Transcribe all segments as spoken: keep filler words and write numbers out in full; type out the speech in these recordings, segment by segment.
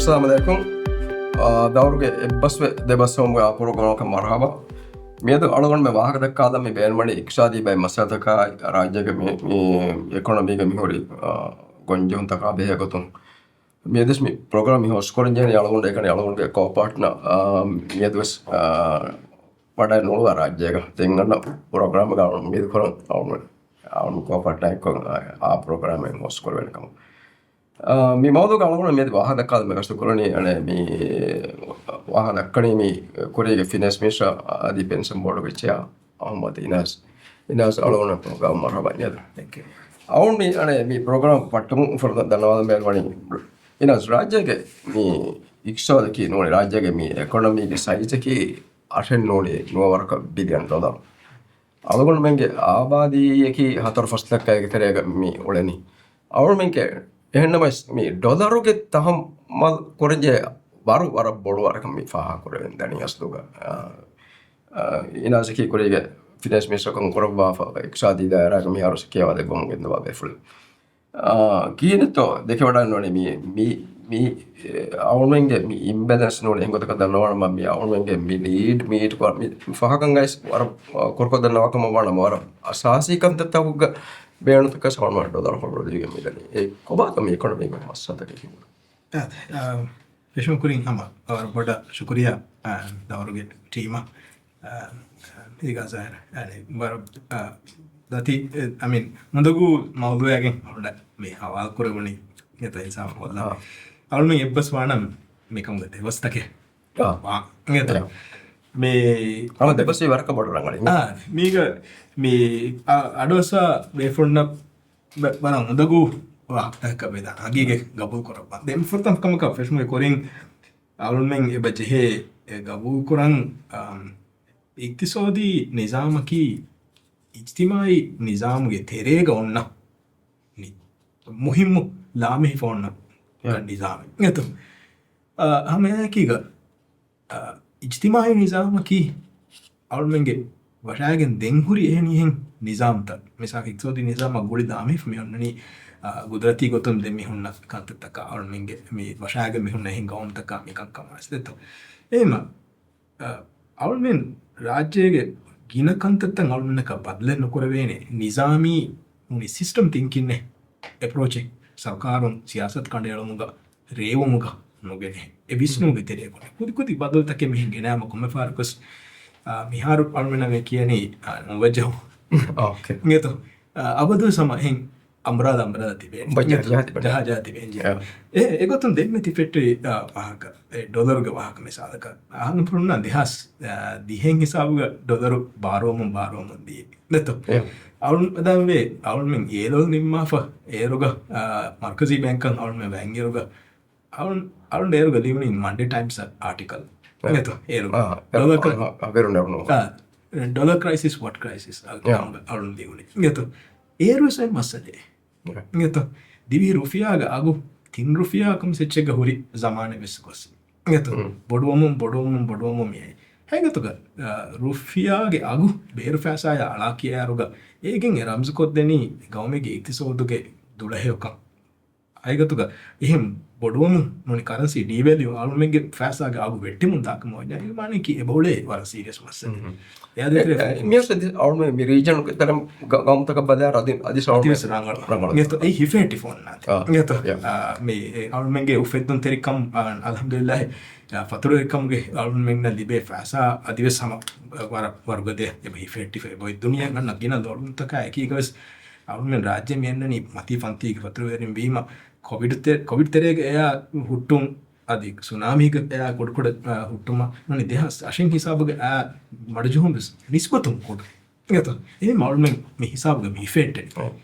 އައްސަލާމު ޢަލައިކުމް. އާ، ދައުރުގެ އެއްބަސްވެ ދެބަސްވުމުގެ އާ ޕްރޮގްރާމަކަށް މަރުޙަބާ. މިއަދު އަޅުގަނޑުމެން ވާހަކަ ދައްކާލަން މި ބޭނުމަނީ އިޤްތިޞާދީ ބައެއް މައްސަލަތަކާއި، ރާއްޖޭގެ މި، މި އެކޮނޮމީގެ މިހުރި، އާ، ގޮންޖެހުންތަކާ ބެހޭ ގޮތުން. މިއަދުވެސް މި ޕްރޮގްރާމް މި ހޯސްޓް ކުރަން ޖެހެނީ އަޅުގަނޑު އެކަނި އަޅުގަނޑުގެ ކޯޕާޓްނަ، އާ، މިއަދުވެސް، އާ، ވަޑައެއް ނުޅުވާ ރާއްޖޭގަ. ދެން އަންނަ ޕްރޮގްރާމްގަ އަޅުގަނޑު އުއްމީދު ކުރަން އަޅުގަނޑު، އަޅުގަނޑު ކޯޕާޓްނާއެއްކޮށް، އާ، އާ ޕްރޮގްރާމެއް ހޯސްޓް ކުރެވޭނެ ކަމަށް. އާ، މި މައުޟޫގަ އަޅުގަނޑު މިއަދު ވާހަކަ ދައްކާލަން މި ގަސްތު ކުރަނީ، އަނެއް މި ވާހަކަ ދައްކަނީ މި ކުރީގެ ފިނޭންސް މިނިސްޓަރ އަދި ޕެންޝަން ބޯޑުގެ ޗެއާ އަޙްމަދު އިނާޒް. އިނާޒް އަޅުގަނޑު ޕްރޮގްރާމް މަރުޙަބާ ނިޔަދު. ތެންކް ޔޫ. އަޅުގަނޑު މި، އަނެއް މި ޕްރޮގްރާމް ފައްޓަމުން ފުރަތަމަ ދަންނަވާލަން ބޭނުންވަނީ އިނާޒް ރާއްޖޭގެ މި އިޤްތިޞާދަކީ ނޫނީ ރާއްޖޭގެ މި އެކޮނޮމީގެ ސައިޒަކީ އަށެއް ނޫނީ ނުވަވަރަކަށް ބިލިއަން ޑޮލަރު. އަޅުގަނޑުމެންގެ އާބާދީއަކީ ހަތަރު ފަސް ލައްކައިގެ ތެރޭގަ މި އުޅެނީ. އަޅުގަނޑުމެންގެ އެހެންނަމަވެސް މި ޑޮލަރުގެ ތަހައްމަލް ކުރަންޖެހޭ ވަރު ވަރަށް ބޮޑު ވަރަކަށް މި ފާހަގަ ކުރެވެން ދަނީ އަސްލުގަ. އާ، އާ، އިނާޒަކީ ކުރީގެ ފިނޭންސް މިނިސްޓަރކަން ކުރައްވާފަ އިޤްތިޞާދީ ދާއިރާގަ މިހާރު ކިޔަވާދެއްވަމުން ގެންދަވާ ބޭފުޅެއް. އާ، ކިހިނެއްތޯ ދެކެވަޑައިން ނޫނީ މި، މި، މި، އެ، އަޅުގަނޑުމެންގެ މި އިމްބެލެންސް ނޫނީ އެހެން ގޮތަކަށް ދަންނަވާނަމަ މި އަޅުގަނޑުމެންގެ މި ނީޑް މީޓް ކޮށް، މި ފަހަކަށް އައިސް ވަރަށް، އާ، ކުރުކޮށް ދަންނަވާ ކަމަށް ވާނަމަ ވަރަށް އަސާސީ ކަންތައްތަކުގަ ބޭނުންތަކަށް ހަމަ ޑޮލަރު ހޮޅުވަދީގެން މިދަނީ. އެ ކޮބާތޯ މި އިކޮނޮމީގެ މައްސަލަތަކީ ކިހިނެއް؟ އާ، އާ، ފެށުން ކުރިން ހަމަ ވަރަށް ބޮޑަށް ޝުކުރިއްޔާ، އާ، ދައުރުގެ ޓީމަށް. އާ، އާ، އީގާ ޒާހިރު، އަނެއް ވަރަށް، އާ، ދަތި، އެ، އަމިން އުނދަގޫ މައުޟޫއެއް އަޅުގަނޑަށް މި ހަވާލު ކުރެވުނީ އިނގޭތޯ އިންސާފު ކޮށްލާ. އާ. އަޅުމެން އެއްބަސް ވާނަމަ މިކަމުގެ ދެބަސްތަކެއް. އާ. ވާ، އިނގޭތޯ. އާ. މި ހަމަ ދެބަސްވީ ވަރަކަށް ބޮޑު ރަނގަޅީ. އާ، މީގަ މި އަ-، އަޑުއައްސާ ބޭފުޅުންނަށް ވަ-، ވަރަށް އުނދަގޫ ވާހަކަތަކަކަށް ވެދާނެ. ހަގީގަތް ގަބޫލު ކުރައްވާ. ދެން ފުރަތަމަ ކަމަކަށް ފެށުމުގެ ކުރިން އަޅުމެން އެބަ ޖެހޭ އެ ގަބޫލު ކުރަން، އަ، އިޤްތިޞާދީ ނިޒާމަކީ އިޖްތިމާޢީ ނިޒާމުގެ ތެރޭގަ އޮންނަ ނި-، މުހިއްމު ލާމެހިފަ އޮންނަ ޔާ. ނިޒާމެއް. އިނގޭތޯ؟ އަ، ހަމައެކީގަ އަ، އިޖްތިމާޢީ ނިޒާމަކީ އަޅުމެންގެ ވަށާގެން ދެން ހުރި އެހެނިހެން ނިޒާމްތައް. މިސާލަކަށް އިޤްތިޞާދީ ނިޒާމަށް ގުޅި ލާމެހިފަ މި އޮންނަނީ، އަ، ގުދުރަތީ ގޮތުން ދެން މި ހުންނަ ކަންތައްތަކާ އަޅުމެންގެ މި ވަށާގެން މި ހުންނަ އެހެން ގައުމުތަކާ މި ކަންކަމާ އިސްދެތޯ. އެހެންމަ، އަ، އަޅުމެން ރާއްޖޭގެ ގިނަ ކަންތައްތައް އަޅުމެންނަކަށް ބަދަލެއް ނުކުރެވޭނެ ނިޒާމީ ނޫނީ ސިސްޓަމް ތިންކިންއެއް އެޕްރޯޗެއް ސަރުކާރުން ސިޔާސަތު ކަނޑައެޅުމުގަ ރޭވުމުގަ ނުގެނެ. އެ ވިސްނުމުގެ ތެރޭގަ ކުދި ކުދި ބަދަލުތަކެއް މިހެން ގެނައިމަ ކޮންމެ ފަހަރަކުވެސް، އާ، މިހާރު އަޅުމެންނަށް މި ކިޔަނީ، އާ، ނުވައްޖަހު. އޯކޭ. އިނގޭތޯ؟ އާ، އަބަދުވެސް ހަމަ އެހެން އަމްރާދު އަމްރާދަށް ތިބޭ. އެނގޭތޯ؟ ޖަހާ ޖަހާ ތިބޭ. ޖަހާ ޖަހާ ތިބޭ އެނގޭ. އާ. އެ، އެގޮތުން ދެންމެ ތިފެއްޓި، އާ، ވާހަކަ، އެ، ޑޮލަރުގެ ވާހަކަ މިސާލަކަށް. އަހަން ފުރުންނަ ދެހާސް، އާ، ދިހެއް ހިސާބުގަ ޑޮލަރު ބާރުވަމުން ބާރުވަމުން ދިޔަ. ނެތޯ؟ އެ. އަޅުން ދާންވޭ، އަޅުމެން އޭލޯލް ނިންމާފަ އޭރުގަ، އާ، މަރުކަޒީ ބޭންކަށް އަޅުމެން ވަންއިރުގަ، އަޅުން، އަޅުން އޭރުގަ ލިޔުނީ މަންޑޭ ޓައިމްސް އާޓިކަލް. އެ. ނެތޯ؟ އޭރުގަ. އާ، ޑޮލަރ ކްރަ-، އާ، އާ، އަވެރު ނެވުނު. އާ، ޑޮލަރ ކްރައިސިސް، ވަޓް ކްރައިސިސް، އާ، އާ. އަޅުން ލިޔުނީ. ނެތޯ؟ އޭރު ވެސް އެ މައްސަލައެއް. އެ. ނެތޯ؟ ދިވެހި ރުފިޔާގެ އަގު ތިން ރުފިޔާ ކަމަށް އެއްޗެއްގަ ހުރި ޒަމާނެއް ވެސް ގޮސް. އިނގޭތޯ؟ ހުން. ބޮޑުވަމުން، ބޮޑުވަމުން، ބޮޑުވަމުން މިއައީ. ހަގީގަތުގަ، އާ، ރުފިޔާގެ އަގު ބޭރު ފައިސާޔާ އަޅާ ކިޔާއިރުގަ، އޭގެން އެ ރަމްޒުކޮށްދެނީ ގައުމެއްގެ އިޤްތިޞާދުގެ ދުޅަހެޔޮކަން. ހަގީގަތުގަ އެހެން ބޮޑުވަމުން ނޫނީ ކަރަންސީ ޑީވެލިއު އަޅުމެންގެ ފައިސާގެ އަގު ވެއްޓިމުން ދާކަމަށް ވަންޏާ، އޭގެ މާނައަކީ އެބައުޅޭ ވަރަށް ސީރިއަސް މައްސަލައެއް. ހުން. އެ، އެ، މިއަސް އަދި އަޅުމެން މި ރީޖަން ތަރަ ގަ-، ގައުމުތަކަށް ބަލާ އަދި، އަދި ސައު-، އަދިވެސް ރަނގަޅު. ރަނގަޅު. އިނގޭތޯ އެ ހިފެހެއްޓި ފޯން ނާތި. އާ، އިނގޭތޯ؟ ޔާ. އާ، މި، އެ، އަޅުމެންގެ އުފެއްދުން ތެރިކަން، އާ، އަލްޙަމްދުލިއްލާހި، އާ، ފަތުރުވެރިކަމުގެ އަޅުމެންނަށް ލިބޭ ފައިސާ އަދިވެސް ހަމަ ވަރަށް، ވަރުގަދަ އެބަ ހިފެހެއްޓިފަ އެބައޮތް ދުނިޔެ ގަންނަ ގިނަ ލޮޅުންތަކާ އެކީގަވެސް އަޅުމެން ރާއްޖެ މި އަންނަނީ މަތީ ފަންތީގެ ފަތުރުވެރިން ވީމަ، ކޮވިޑް ތެ-، ކޮވިޑް ތެރޭގަ އެއާ ހުއްޓުން އަދި ސުނާމީގެ އެއާ ކުޑަކުޑަ، އާ، ހުއްޓުމަށް ނޫނީ ދެހާސް އަށެއް ހިސާބުގެ އާ މަޑުޖެހުން ވެސް ނިސްބަތުން ކުޑަ. އިނގޭތޯ؟ އެހެން އަޅުމެން މި ހިސާބުގަ މި ހިފެހެއްޓެނީ.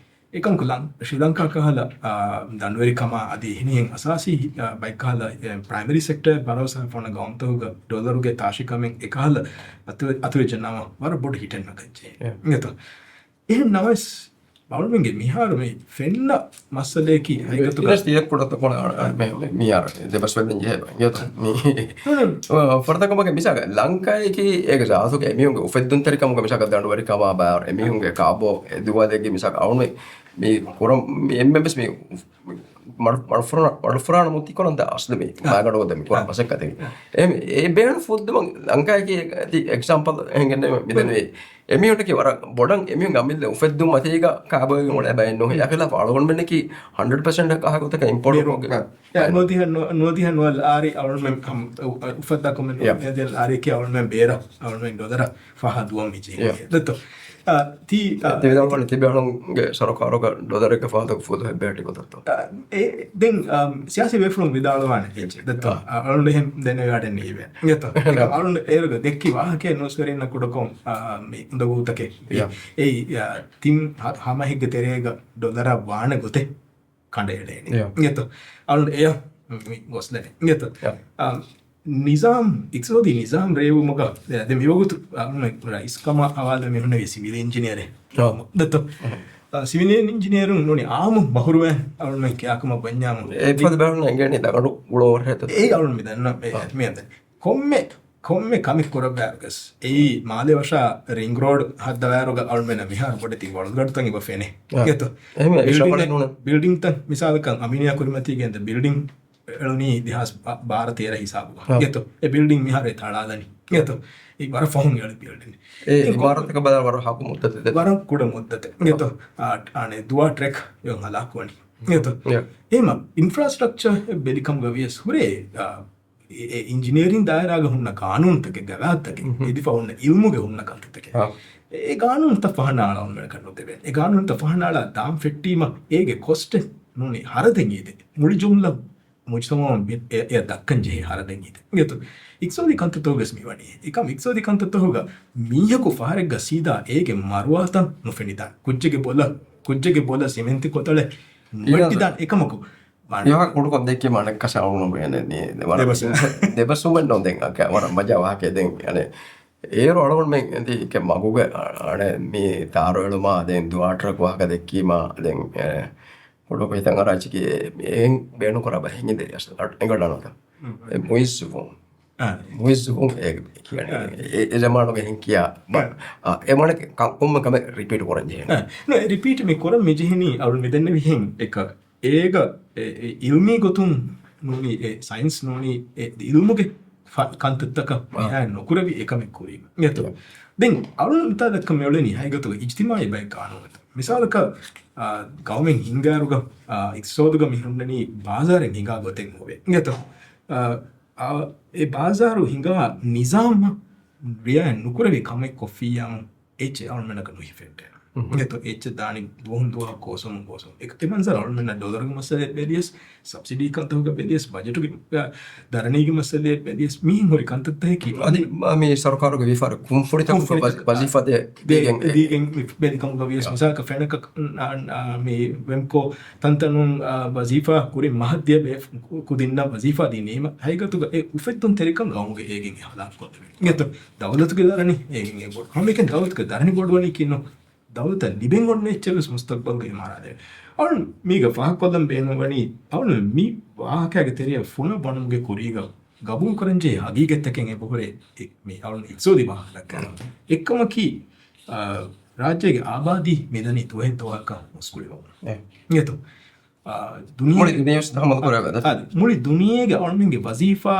އެކަމަކު ލަން-، ޝްރީލަންކާ ކަހަލަ، އާ، ދަނޑުވެރިކަމާ އަދި އެހެނިހެން އަސާސީ، އާ، ބައެއް ކަހަލަ، އެ، ޕްރައިމަރީ ސެކްޓަރ ބަރޯސާ ފޮނަ ގައުމުތަކުގަ ޑޮލަރުގެ ތާށިކަމެއް އެކަހަލަ އަތުވެ-، އަތުވެއްޖެ ނަމަ ވަރަށް ބޮޑު ހިޓެއް ނަގައްޖެ. އެ. އިނގޭތޯ؟ އެހެން ނަމަވެސް، އަޅުމެންގެ މިހާރު މި ފެންނަ މައްސަލައަކީ ހަގީގަތުގަ އިނަސް ތިޔަ ކުޑަތަކުން އަ-، އަ-، މި-، މި-، މިހާރު ދެބަސްވެދެން ޖެހޭ ބަ-، އިނގޭތޯ؟ މި-، ހުން. އަ، ފުރަތަމަ ކަމަކަށް މިސާލަކަށް ލަންކާއަކީ އޭގެ ޒާތުގެ އެމީހުންގެ އުފެއްދުންތެރިކަމުގެ މިސާލަކަށް ދަނޑުވެރިކަމާ ބާރު އެމީހުންގެ ކާބޯ އެ ދުވާލެއްގެ މިސާލަކަށް އަޅުމެން މި ކުރަން މި އެންމެންވެސް މި މަޑު-، މަޑުފުރާ-، މަޑުފުރާނަ މުތި ކޮން ދާ އަސްލު މި މާގަނޑު ދެ މި ކުރާ މަސައްކަތެއް. އެ މި-، އެ ބޭނުން ފުއްދުމަށް ލަންކާއަކީ އެކަ-، އެތި އެގްޒާމްޕަލް އެހެން ގެންނެވި މިދެން ވީ. އެމީހުންނަކީ ވަރަށް ބޮޑަށް އެމީހުން އަމިއްލަ އުފެއްދުން މަތީގަ ކާބޮއިގެން އުޅޭ ބައެއް ނޫން. އެއާ ޚިލާފަށް އަޅުގަނޑުމެންނަކީ ހަންޑްރެޑް ޕަސެންޓް އަހަ ގޮތަކަށް އިމްޕޯޓް ކޮށްގެން ނުވަދިހަ، ނުވަދިހަ ނުވަލް އާރި އަޅުގަނޑުމެން ހަމަ އު-، އު-، އުފައްދާ ކޮމެންޓް އާރިއަކީ އަޅުގަނޑުމެން ބޭރަށް އަޅުގަނޑުމެން ޑޮލަރަށް ފަހަ ދުވަން މި ޖެހި. ދެއްތޯ. އާ، ތީ، އާ، ތި ވިދާޅުވަނީ ތިބޭ އަޅުގަނޑުގެ ސަރުކާރުގަ ޑޮލަރެއްގެ ފަހަތަކު ފުދު ހެއްބެހެއްޓި ގޮތަށްތޯ؟ އާ، އެ، ދެން، އާ، ސިޔާސީ ބޭފުޅުން ވިދާޅުވާނެ އެއްޗެއް. ދެއްތޯ. އާ. އާ، އަޅުގަނޑު އެހެން ދެންނެވި އަޑެއް ނީވޭ. ދެއްތޯ. އާ. އަޅުގަނޑު އޭރުގަ ދެއްކި ވާހަކައެއް ނޫސްވެރިންނަށް ކުޑަކޮށް، އާ، މި އުނދަގޫތަކެއް. އެއީ، އާ، ތިން ހަ-، ހަ މަހެއްގެ ތެރޭގަ ޑޮލަރަށް ވާނެ ގޮތެއް ކަނޑައެޅޭނެ. އިނގޭތޯ. އަޅުގަނޑު އެޔަށް މި ގޮސްލެނެ. އިނގޭތޯ. އާ، ނިޒާމް، އިޤްތިޞާދީ ނިޒާމް ރޭވުމުގަ، ދެ-، ދެ މިވަގުތު، އާ، ރައީސް ކަމާ ހަވާލު މި ހުންނެވީ ސިވިލް އިންޖިނިއަރެއް. އާ. ދެއްތޯ. އާ، ސިވިލް އިންޖިނިއަރުން ނޫނީ އާއްމު ބަހުރުވައިން އަޅުގަނޑު ކިޔާކަމަށް ވަންޏާމު. އެ ފަދަ ބަހުން އެނގޭނީ ދަގަނޑު އުޅުމަށް ހޭތަ. އެއީ އަޅުގަނޑު މި ދަންނަ މި-، އާ. މިއަދަ. ކޮންމެ، ކޮންމެ ކަމެއް ކުރައްވާއިރުގަސް، އެއީ މާލެ ވަށާ ރިންގް ރޯޑް ހައްދަވާއިރުގަ އަޅުމެންނަށް މިހާރު ބޮޑެތި ވަޅުގަޑުތައް އެބަ ފެނޭ. އާ. ގެތޯ. އެހެން އެ ބިލްޑިން ޝަމާލީ ތައް، ނޫނެ. ބިލްޑިން ތައް މިސާލަކަށް އަމީނިއާ ކުރިމަތީގެ އިންދަ ބިލްޑިން އެޅުނީ ދެހާސް ބާރަ ތޭރަ ހިސާބުގަ. އާ. ގެތޯ. އެ ބިލްޑިން މިހާރު ތަޅާލަނީ. ގެތޯ. އެ ވަރަށް ފަހުން އެޅި ބިލްޑިން. އެ އިމާރަތަކަށް ބަލާ ވަރަށް ހަކު މުއްދަތެއް ދެ. ވަރަށް ކުޑަ މުއްދަތެއް. ގެތޯ. އާ، އަނެއް ދުވާ ޓްރެކް އެ ހަލާކުވަނީ. ގެތޯ. އެ. އެހެމަ އިންފްރާސްޓްރަކްޗަރ ބެލިކަމުގަ ވިޔަސް ހުރޭ، އާ، އެ، އެ އިންޖިނިއަރިން ދާއިރާގަ ހުންނަ ގާނޫނުތަކެއް، ގަވާއިދުތަކެއް، އެދިފަ ހުންނަ އިލްމުގެ ހުންނަ ކަންތައްތަކެއް. އާ. އެ ގާނޫނުތައް ފަހަނާޅަ އަޅުގަނޑަކަށް ނުދެވޭ. އެ ގާނޫނުތައް ފަހަނާޅަ ދާން ފެއްޓީމަ އޭގެ ކޮސްޓެއް ނޫނީ ހަރަދެން އީދެ. މުޅި ޖުމްލަ މުޖްތަމަޢުން މި-، އެ-، އެ ދައްކަން ޖެހޭ ހަރަދެން އީދެ. އިނގޭތޯ. އިޤްތިޞާދީ ކަންތައްތަކުގަސް މިވަނީ. އެކަމް އިޤްތިޞާދީ ކަންތައްތަކުގަ މީހަކު ފަހަރެއްގަ ސީދާ އޭގެ މަރުވާތަން ނުފެނިދާނެ. ކުއްޖެއްގެ ބޮލަށް، ކުއްޖެއްގެ ބޮލަށް ސިމެންތި ކޮތަޅެއް ނުވެއްޓިދާނެ. އެކަމަކު ވާނެ. ކުޑަކޮށް ދެއްކީމަ އަނެއްކަސް އަޅުގަނޑު ދެބަސް. ދެބަސްވުމެއް ނޯ ދެން އަ-، ވަރަށް މަޖާ ވާހަކައެއް ދެން. އަނެއް އޭރު އަޅުގަނޑުމެން އެނދި މަގުގެ އަ-، އަނެއް މި ތާރު އެޅުމާ ދެން ދުވާޓްރަކު ވާހަކަ ދެއްކީމާ ދެން އެ، ކުޑަކޮށް ހިތަށް އަރާ އެއްޗަކީ އެ، އެހެން ބޭނުން ކުރާ ބަހެއް ހިނގިދޭ އަސް-، އަ-، އެނގަންނަންތަ؟ އެ މުއިއްޒުވުން. އާ. މުއިއްޒުވުން އެ ކިޔަނީ. އާ. އެ، އެ ޒަމާނުގެ ހިން ކިޔާ ބަ-، އާ. އާ، އެ ވަނަކެ ކަ-، ކޮންމެ ކަމެއް ރިޕީޓް ކުރަން ޖެހޭނެ. އާ. ނު، އެ ރިޕީޓް މި ކުރަން މި ޖެހެނީ އަޅު މި ދެންނެވިހެން އެކަ. އޭގަ އެ، އެ އިލްމީ ގޮތުން ނޫނީ، އެ ސައިންސް ނޫނީ، އެ އިލްމުގެ ފަ-، ކަންތައްތަކަށް އާ. މިހާރު ނުކުރެވި އެކަމެއް ކުރީމަ. އިނގޭތޯ؟ އާ. ދެން އަޅުން މިތާ ދައްކަ މިއުޅެނީ ހަގީގަތުގަ އިޖްތިމާޢީ ބައެއް ގާނޫނުތައް. މިސާލަކަށް، އާ، ގައުމެއް ހިންގާއިރުގަ، އާ، އިޤްތިޞާދުގަ މި ހުންނަނީ ބާޒާރެއް ހިނގާ ގޮތެއް ހޮވޭ. އިނގޭތޯ؟ އާ، އާ، އެ ބާޒާރު ހިނގާ ނިޒާމަށް ރިޢާޔަތް ނުކުރެވި ކަމެއް ކޮށްފިއްޔާމު، އެއްޗެއް އަޅުމެންނަކަށް ނުހިފެއްޓޭ. އެތޯ އެއްޗެއް ދާނީ ދުވަހުން ދުވަހަށް ކޯސުމުން ކޯސުމުން. އެ، އެ މަންޒަރު އަޅުމެންނަށް ޑޮލަރުގެ މައްސަލައެއް ބެލިޔަސް، ސަބްސިޑީ ކަންތަކުގަ ބެލިޔަސް، ބަޖެޓުގެ، އަ، ދަރަނީގެ މައްސަލައެއް ބެލިޔަސް، މިހެން ހުރި ކަންތައްތަކަކީ އަދި މި ސަރުކާރުގެ ވިޔަފާރި ކުންފުނިތަކުގެ ވަޒީފާ ދޭ، ދޭގެން، ދީގެން މި ބެލިކަމުގަ ވިޔަސް، އާ. މިސާލަކަށް ފެނަކަ، އަ، އަ، މި ވެމްކޯ ތަންތަނުން، އަ، ވަޒީފާ ކުރިން މަހަށް ދިޔަ ބޭ-، ކުދިންނަށް ވަޒީފާ ދީނީމަ، ހަގީގަތުގަ އެ އުފެއްދުންތެރިކަން ގައުމުގެ އޭގެން އެ ހަލާކުކޮށްދެވޭ. އިނގޭތޯ؟ ދައުލަތުގެ ދަރަނި އޭގެން އެ ބޮޑު. ހަމައެކަނި ދައުލަތުގެ ދަރަނި ބޮޑުވަނީ ކިހިނެއް؟ ދައުލަތަށް ލިބެން އޮންނަ އެއްޗެއް ވެސް މުސްތަޤްބަލްގައި މަރާލެވޭ. އަޅުން މީގަ ފާހަގަކޮށްލަން ބޭނުންވަނީ، އަޅުން މި ވާހަކައިގެ ތެރެއަށް ފުނަ ބަނުމުގެ ކުރީގަ ގަބޫލުކުރަންޖެހޭ ހަގީގަތްތަކެއް އެބަހުރޭ. އެ، މި އަޅުން އިޤްތިޞާދީ ވާހަކަ ދައްކަނީ. އެއްކަމަކީ، އާ، ރާއްޖޭގެ އާބާދީ މިދަނީ ދުވަހެއް ދުވަހަކަށް މުސްކުޅިވަމުން. އެ. އިނގޭތޯ؟ އާ، ދުނިޔޭ-، މުޅި ދުނިޔެވެސް ހަމަލުކުރެވޭ. އާ، މުޅި ދުނިޔޭގެ އަޅުމެންގެ ވަޒީފާ،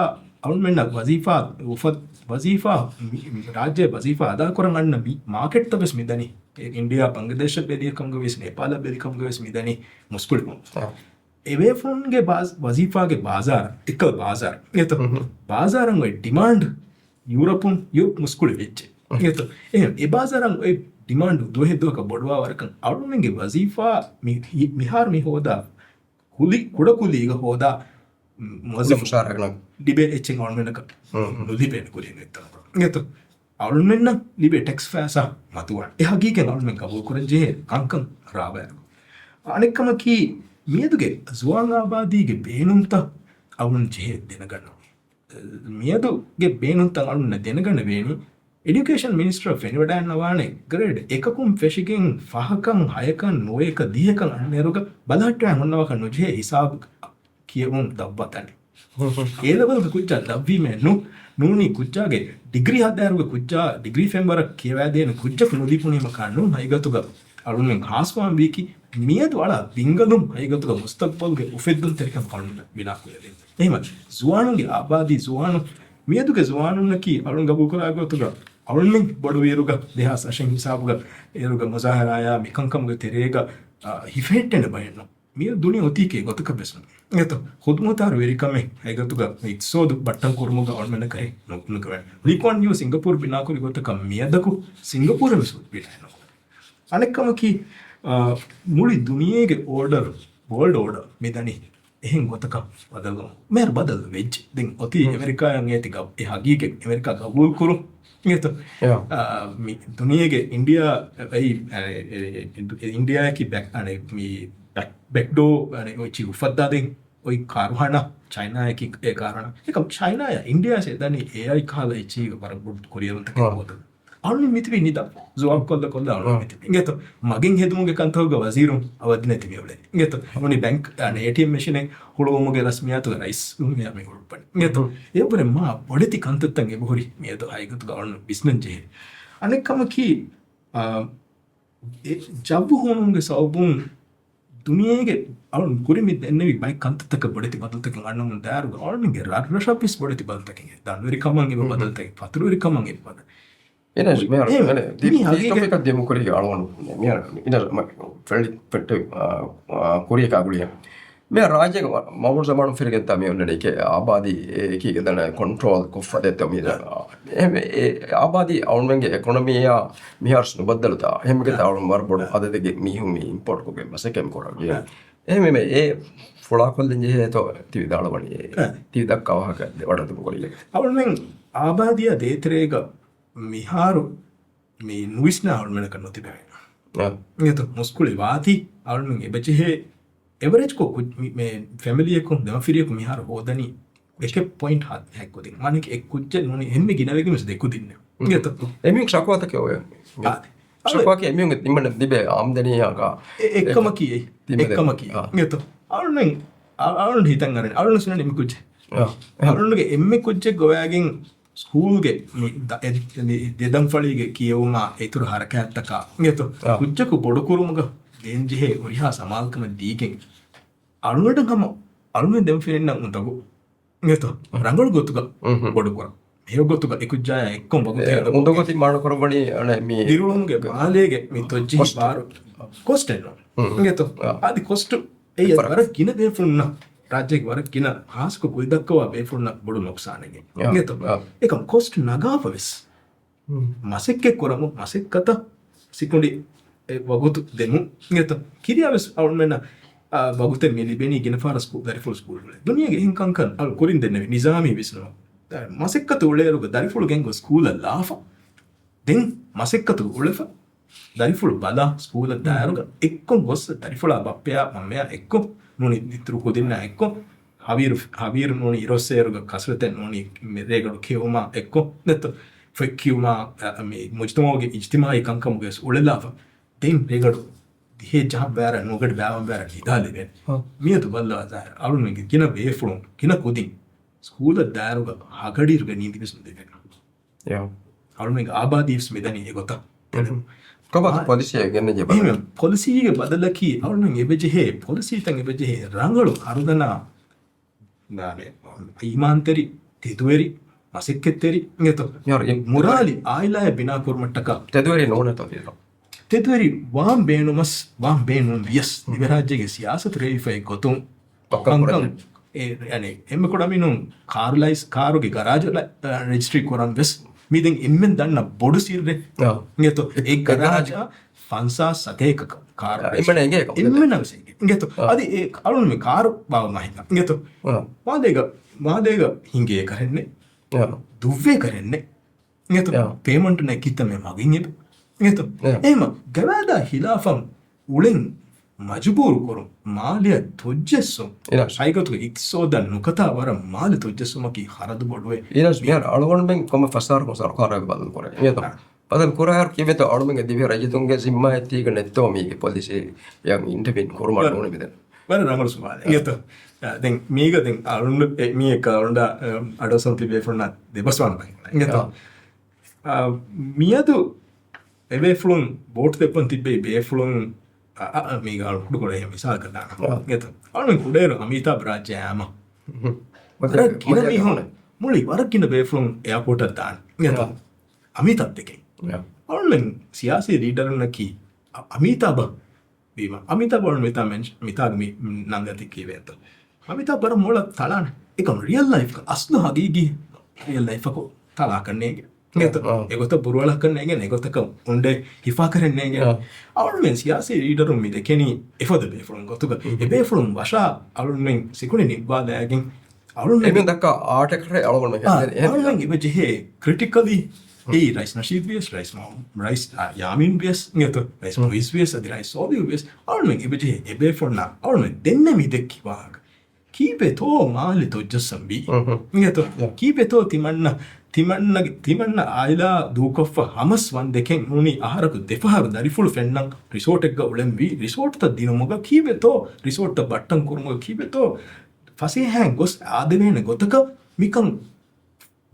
އަޅުމެންނަށް ވަޒީފާ އުފަ-، ވަޒީފާ، މި-، މި-، ރާއްޖޭ ވަޒީފާ އަދާކުރަން އަންނަ މި މާކެޓްތައް ވެސް މިދަނީ. އެ، އިންޑިއާ، ބަންގްލަދޭޝަށް ބެލި ކަމުގަ ވެސް، ނޭޕާލަށް ބެލި ކަމުގަ ވެސް މިދަނީ މުސްކުޅިވުން. އާ. އެބޭފުޅުންގެ ބާޒް-، ވަޒީފާގެ ބާޒާރަށް، އެއްކަލަ ބާޒާރަށް. އިނގޭތޯ؟ މުހު. ބާޒާރަށް އޮތް ޑިމާންޑް ޔޫރަޕުން، ޔޫރަޕް މުސްކުޅި ވެއްޖެ. އިނގޭތޯ؟ އެހެން އެ ބާޒާރަށް އޮތް ޑިމާންޑް ދުވަހެއް ދުވަހަކަށް ބޮޑުވާ ވަރަކަށް އަޅުމެންގެ ވަޒީފާ މި-، ހި-، މިހާރު މި ހޯދާ ކުލި-، ކުޑަކުލީގަ ހޯދާ މުވައްޒަފު މުޝާރަކަށް ލިބޭ އެއްޗެއް އަޅުމެންނަކަށް ނުލިބޭނެ ކުރިން އެއްތަނަކު. އިނގޭތޯ؟ އަޅުމެންނަށް ލިބޭ ޓެކްސް ފައިސާ މަތުވާނެ. އެ ހަގީގަތް އަޅުމެން ގަބޫލުކުރަން ޖެހޭ ކަންކަން ރާވާއިރު. އަނެއްކަމަކީ، މިއަދުގެ ޒުވާން އާބާދީގެ ބޭނުންތައް އަޅުން ޖެހޭ ދެނެގަންނަވާ. މިއަދުގެ ބޭނުންތައް އަޅުންނަށް ދެނެގަނެވޭނީ، އެޑިއުކޭޝަން މިނިސްޓަރ ފެނިވަޑައިންނަވާނެ ގްރޭޑް އެކަކުން ފެށިގެން ފަހަކަށް، ހަޔަކަށް، ނުވައެކަށް، ދިހަކަށް އަންނައިރުގަ ބަލަހައްޓަވާ ހުންނަވާކަށް ނުޖެހޭ ހިސާބު ކިޔެވުން ދަށްވާތަނެއް. އޭ ލެވެލްގެ ކުއްޖާ ލައްވީމޭ ނު-، ނޫނީ ކުއްޖާގެ ޑިގްރީ ހަދާއިރުގެ ކުއްޖާ ޑިގްރީ ފެންވަރަށް ކިޔަވައިދޭނެ ކުއްޖަކު ނުލިބުނީމަކާ ނޫން. ހަގީގަތުގަ އަޅުމެން ހާސްވާން ވީކީ މިއަދު އަޅާ ބިންގަލުން ހަގީގަތުގަ މުސްތަޤްބަލްގެ އުފެއްދުންތެރިކަން އަޅުން ބިނާކުރެވޭ. އެހެންވެ، ޒުވާނުންގެ އާބާދީ ޒުވާނު، މިއަދުގެ ޒުވާނުންނަކީ އަޅުން ގަބޫލުކުރާ ގޮތުގަ އަޅުންމެން ބޮޑު ވިއިރުގަ ދެހާސް އަށެއް ހިސާބުގަ އޭރުގަ މުޒާހަރާޔާ މިކަންކަމުގެ ތެރޭގަ، އާ، ހިފެހެއްޓޭނެ ބަހެއްނު. މިއަދު ދުނިޔެ އޮތީކޭ ގޮތަކަށް ވެސް ނޫން. އެތޯ، ޚުދުމުޚްތާރު ވެރިކަމެއް ހަގީގަތުގަ މި އިޤްތިޞާދު ބައްޓަން ކުރުމުގަ އަޅުމެންނަކަށް ނު-، ނުކުރެވޭ. ލީ ކުއަން ޔޫ ސިންގަޕޫރު ބިނާކުރި ގޮތަކަށް މިއަދަކު ސިންގަޕޫރެއް ވެސް ބިނާ ނުކުރޭ. އަނެއްކަމަކީ، އާ، މުޅި ދުނިޔޭގެ އޯޑަރު، ވޯލްޑް އޯޑަރ މި ދަނީ އެހެން ގޮތަކަށް ބަދަލު. މޭރު ބަދަލު ވެއްޖެ. ދެން އޮތީ އެމެރިކާއަށް އޭތި ގަ-، އެ ހަގީގަތް އެމެރިކާ ގަބޫލު ކުރުން. އިނގޭތޯ؟ އާ، މި ދުނިޔޭގެ އިންޑިއާ، އެ، އެ، އެ، އިންޑިއާއަކީ ބެކް، އަނެ، މި ބެކް، ބެކްޑޯ، އަނެ، އޮތް ޗި އުފައްދާދޭން އޮތް ކާރުހާނާ، ޗައިނާއަކީ އެ ކާރުހާނާ. އެކަމް ޗައިނާޔާ އިންޑިއާ އެދަނީ އޭއާއި ކަހަލަ އެއްޗެހި ވަރަށް ބޮޑު ކުރިއެރުންތަކެއް ހޯދަން. އަޅުން މިތިބީ ނިދާ، ޒުވާބު ކޮށްލަ ކޮށްލަ އަޅުން މިތިބީ. އިނގޭތޯ؟ މަގެއް ހެދުމުގެ ކަންތަކުގަ ވަޒީރުން އަވަދި ނެތި މިއުޅެނީ. އިނގޭތޯ؟ ނޫނީ ބެންކް، އަނެ، އޭޓީއެމް މެޝިނެއް ހުޅުވުމުގެ ރަސްމިއްޔާތުގަ ރައީސް މި ހުޅުވަނީ. އެއަށްވުރެ މާ ބޮޑެތި ކަންތައްތައް އެބަހުރި މިއަދު ހަގީގަތުގަ އަޅުން ވިސްނަން ޖެހޭ. އަނެއް ކަމަކީ، އާ، އެ ޖައްވު ހޫނުމުގެ ސަބަބުން ދުނިޔޭގެ އަޅުން ކުރިން މި ދެންނެވި ބައެއް ކަންތައްތަކަށް ބޮޑެތި ބަދަލުތަކެއް އަންނަމުން ދާއިރުގަ އަޅުންގެ ރަށްރަށަށް ވެސް ބޮޑެތި ބަދަލުތަކެއް. ދަންވެރިކަމަށް އެބަ ބަދަލުތަކެއް، ފަތުރުވެރިކަމަށް އެބަ ބަދަލު. އެނަސް މިހާރު އެ، އަނެ، ދި-، މި ދި ހަގީގަތް ޓޮޕިކަށް ދިމުކުރީ އަޅުގަނޑު މިހާރު އިނަ މަ-، ފެޅި ފެއްޓެ، އާ، އާ، ކުރިޔަކާ ގުޅިޔަ. މި ރާއްޖޭގެ ވަ-، މަގުން ޒަމާނު ފިރިގެންތާ މި އޮންނަނީ އާބާދީ އެކީގެ ދަންނަ ކޮންޓްރޯލް ކޮށްފަ ދެއްތޯ މީ ދަން. އެ، އެ، އާބާދީ އަޅުމެންގެ އެކޮނޮމީއާ މިހާރު ނުބައްދަލުތާ. އެހެންވެގެން އަޅުން ވަރަށް ބޮޑު އަދަދެއްގެ މީހުން މި އިމްޕޯޓް ކޮށްގެން މަސައްކަތް ކުރަން. އެ، އެ، މެ، މެ، އެ ފުޅާކޮށްލަން ޖެހޭތޯ ތި ވިދާޅުވަނީ. އެ. ތި ދައްކާ ވާހަކަ ވަޑަދުން ކުރިޔަ. އަޅުމެން އާބާދީއާ ދޭތެރޭގަ މިހާރު މި ނުވިސްނާ އަޅުމެނަކަށް ނުތިބެވޭ. އާ. އިނގޭތޯ މުސްކުޅި ވާތީ އަޅުމެން އެބަޖެހޭ އެވަރޭޖްކޮށް ކު-، މި-، މެ ފެމިލީއަކުން ދެމަފިރިޔަކު މިހާރު ހޯދަނީ އެކެއް ޕޮއިންޓް ހަ-، ހަތް ކުދިން. މާނައަކީ އެއް ކުއްޖެއް ނޫނީ އެންމެ ގިނަވެގެން ވެސް ދެ ކުދިންނެއް. އިނގޭތޯ؟ އެމީހުން ޝަކުވާތަކެއް އޮވޭ. އާ. ޝަކުވާކީ އެމީހުންގެ ތިމަންނަ ދިބޭ އާމްދަނީއާ އެ-، އެއްކަމަކީ އެ-، ތިމަދެ. އެއްކަމަކީ. އާ. އިނގޭތޯ؟ އަޅުން، އަ-، އަޅުން ހިތަށް އަރަނީ. އަޅުން ސުނަނީ މި ކުއްޖެއް. އާ. އަޅުންގެ އެންމެ ކުއްޖެއް ގޮވާގެން ސްކޫލްގެ މި ދަ-، އެ-، މި ދެދަންފަޅީގެ ކިޔެވުމާ އިތުރު ހަރަކާތްތަކާ އިނގޭތޯ؟ އާ. ކުއްޖަކު ބޮޑުކުރުމުގަ ދޭންޖެހޭ ހުރިހާ ސަމާލުކަމެއް ދީގެން އަޅުގަނޑަށް ހަމަ އަޅުމެން ދެމަފިރިންނަށް އުނދަގޫ އިނގޭތޯ؟ އާ. ރަނގަޅު ގޮތުގަ އުންހުން. ބޮޑުކުރަން. ހެޔޮ ގޮތުގަ އެ ކުއްޖާޔާ އެއްކޮށް ވަގުތެއް އެ، އުނދަގޫ ތި މާނަ ކުރައްވަނީ އަނެ މި ދިރިއުޅުމުގެ މާލޭގެ މި ތޮއްޖެހި ކޮސްޓް. ބާރު ކޮސްޓެއް ނޫން. އުން. އިނގޭތޯ؟ އާ. އަދި ކޮސްޓު އެއީ ވަރަށް ގިނަ ބޭފުޅުންނަށް، ރާއްޖޭގެ ވަރަށް ގިނަ ހާއްސަކޮށް ކުދި ދައްކަވާ ބޭފުޅުންނަށް ބޮޑު ނުޤްސާނެއް. އާ. އިނގޭތޯ؟ އާ. އެކަމް ކޮސްޓް ނަގާފަ ވެސް. އުން. މަސައްކަތް ކުރަމުން މަސައްކަތަށް ސިކުނޑި އެ ވަގުތު ދެމުން. އިނގޭތޯ؟ ކިރިޔާ ވެސް އަޅުމެންނަށް، އާ، ވަގުތެއް މި ލިބެނީ ގިނަ ފަހަރަށް ސްކޫ-، ދަރިފުޅު ސްކޫލް އުޅޭ. ދުނިޔޭގެ އެހެން ކަންކަން އަޅު ކުރިން ދެންނެވި ނިޒާމީ ވިސްނުމަށް. މަސައްކަތު އުޅޭއިރުގަ ދަރިފުޅު ގެންގޮސް ސްކޫލަށް ލާފަ. ދެން މަސައްކަތު އުޅެފަ. ދަރިފުޅު ބަލާ ސްކޫލަށް ދާއިރުގަ އެއްކޮށް ގޮސް ދަރިފުޅާ ބައްޕަޔާ މަންމަޔާ އެއްކޮށް ނޫނީ އިތުރު ކުދިންނާ އެއްކޮށް ހަވީރު، ހަވީރު ނޫނީ އިރޮއްސޭރުގަ ކަސްރަތެއް ނޫނީ މި ރޭގަޑު ކިޔެވުމާ އެއްކޮށް ނެތްތޯ ފޮތް ކިޔުމާ، އަ، މި މުޖުތަމަޢުގެ އިޖްތިމާޢީ ކަންކަމުގައި ވެސް އުޅެލާފަ. ދެން ރޭގަޑު ދިހައެއް ޖަހަން ވަރަށް ނުގަޑި ބާވަން ވަރަށް ނިދާލެވޭނެ. ހަ. މިއަދު ބައްލަވާ ދާއިރު އަޅުންގެ ގިނަ ބޭފުޅުން ގިނަ ކުދިން ސްކޫލަށް ދާއިރުގަ ހަގަޑިއިރުގަ ނީނދި ވެސް ނުދެވޭނެ. ޔާ. އަޅުމެންގެ އާބާދީވެސް މިދަނީ އެގޮތަށް. ކޮބާ އާ، ޕޮލިސީއެއް ގެންނަން ޖެހޭ އެހެން ބަލަން. ޕޮލިސީގެ ބަދަލަކީ އަޅުމެން އެބަޖެހޭ، ޕޮލިސީތައް އެބަޖެހޭ ރަނގަޅު ހަރުދަނާ އީމާންތެރި، ތެދުވެރި، މަސައްކަތްތެރި އިނގޭތޯ؟ ޔާ، އެ، މުރާލި އާއިލާއެއް ބިނާ ކުރުމަށްޓަކާ. ތެދުވެރި ނޫނޭތޯ ތިޔަ. ތެދުވެރި ވާން ބޭނުމަސް، ވާން ބޭނުން ވިޔަސް، ހުން. ދިވެހިރާއްޖޭގެ ސިޔާސަތު ރޭވިފައި ގޮތުން، ކަންކަން، އެ، އެނެ، އެންމެ ކުޑަމިނުން ކާރު ލައިސް، ކާރުގެ ގަރާޖަށް ރަޖިސްޓްރީ ކުރަން ވެސް، މި ދެން އެންމެން ދަންނަ ބޮޑު ސިއްރެއް. އާ. އިނގޭތޯ؟ އެ އެ ގަރާޖަށް ފަންސާސް ސަތޭކަ ކާރު އާ، އެންމެނަށް އެނގޭ އެކަމަށް. އެންމެނަށް ވެސް އެނގޭ. އިނގޭތޯ؟ އާ. އަދި އެ އަޅުން މި ކާރު ބާވަ މަހިންގާ. އިނގޭތޯ؟ އާ. މާލޭގަ، މާލޭގަ ހިނގޭ ކަރެންނެ. އާ. ދުއްވޭ ކަރެންނެ. އިނގޭތޯ؟ އާ. ޕޭމަންޓު ނެތް ކިތަންމެ މަގެއް އެބަ. އިނގޭތޯ؟ އާ. އެހެމަ ގަވާއިދާ ހިލާފަށް އުޅެން މަޖުބޫރު ކުރުން، މާލެއަށް ތޮއްޖެއްސުން. އިނާސް. ހަގީގަތުގަ އިޤްތިޞާދަށް ނުކަތާ ވަރަށް މާލެ ތޮއްޖެއްސުމަކީ ހަރަދު ބޮޑުވޭ. އިނާސް މިހާރު އަޅުގަނޑުމެން ކޮންމެ ފަސް އަހަރަކުން ސަރުކާރާ ބަދަލު ކުރޭ. އިނގޭތޯ؟ އާ. ބަދަލު ކުރާހާރު ކީއްވެތޯ އަޅުމެންގެ ދިވެހި ރައްޔިތުންގެ ޒިންމާއެއް ތީގަ ނެތްތޯ މީގެ ޕޮލިސީ އިންޓަވީން ކުރުމަށް ވަރަށް، ނޫނީ މިދެން. ވަރަށް ރަނގަޅު ސުވާލެއް. އާ. އިނގޭތޯ؟ އާ، ދެން މީގަ ދެން އަޅުން އެ، މީ އެކަ އަޅުންޑާ، އަ، އަޑުއައްސަން ތިބޭފުޅުންނާ ދެބަސްވާން ބަހެއް. އިނގޭތޯ؟ އާ. އާ، މިއަދު އެބޭފުޅުން ވޯޓް ދެއްވަން ތިއްބެވި ބޭފުޅުން އަ، އަ، މީގަ އަޅު ކުޑަކޮޅެއް މިސާލަކަށް ދާނަން. އާ. އިނގޭތަ؟ އަޅުން ކުޑައިރު އަމީތާބް ރާއްޖެ އާމަ. މުޅި ވަރަށް ގިނަ މީހުން، މުޅި ވަރަށް ގިނަ ބޭފުޅުން އެއާޕޯޓަށް ދާން. އިނގޭތަ؟ އާ. އަމީތާބް ދެކެން. އާ. އަޅުން ސިޔާސީ ލީޑަރުންނަކީ އަ، އަމީތާބަށް ވީމަ، އަމީތާބް އަޅުން މިތާ މެންޝ-، މިތާގަ މި ނަންގަތި ކީވޭތޯ. އަމީތާބް ވަރަށް މޮޅަށް ތަޅާނެ. އެކަމް ރިއަލް ލައިފް އަސްލު ހަގީގީ ރިއަލް ލައިފަކު ތަޅާކަށް ނޭނގެ. އިނގޭތޯ؟ އާ. އެގޮތަށް ބުރުއަޅަކަށް ނޭނގެ، އެގޮތަކަށް އުނޑެ ހިފާކަރެއް ނޭނގެ. އާ. އަޅުމެން ސިޔާސީ ލީޑަރުން މި ދެކެނީ އެފަދަ ބޭފުޅުން ގޮތުގަ. އެ ބޭފުޅުން ވަށާ އަޅުމެން ސިކުނޑި ނިއްވާލައިގެން އަޅުމެން ދައްކާ އާޓަކަށް އަޅުގަނޑު އާ، އަޅުމެން އެބަ ޖެހޭ ކްރިޓިކަލީ އެއީ ރައީސް ނަޝީދް ވިޔަސް، ރައީސް މަ-، ރައީސް، އާ، ޔާމީން ވިޔަސް، އިނގޭތޯ؟ ރައީސް މުއިއްޒު ވިޔަސް، އަދި ރައީސް ސޯލިހު ވިޔަސް، އަޅުމެން އެބަ ޖެހޭ އެބޭފުޅުންނާ އަޅުމެން ދެންނެވި ދެއްކި ވާހަކަ. ކީއްވެތޯ މާލެ ތޮއްޖައްސަންވީ؟ އިނގޭތޯ؟ ކީއްވެތޯ ތިމަންނަ، ތިމަންނަގެ، ތިމަންނަ އާއިލާ ދޫކޮށްފަ ހަމަސް ވަން ދެކެން ނޫނީ އަހަރަކު ދެފަހަރު ދަރިފުޅު ފެންނަން ރިސޯޓެއްގަ އުޅެންވީ؟ ރިސޯޓްތައް ދިނުމުގަ ކީއްވެތޯ؟ ރިސޯޓްތައް ބައްޓަން ކުރުމުގަ ކީއްވެތޯ؟ ފަސޭހައިން ގޮސް އާދެވޭނެ ގޮތަކަށް މިކަން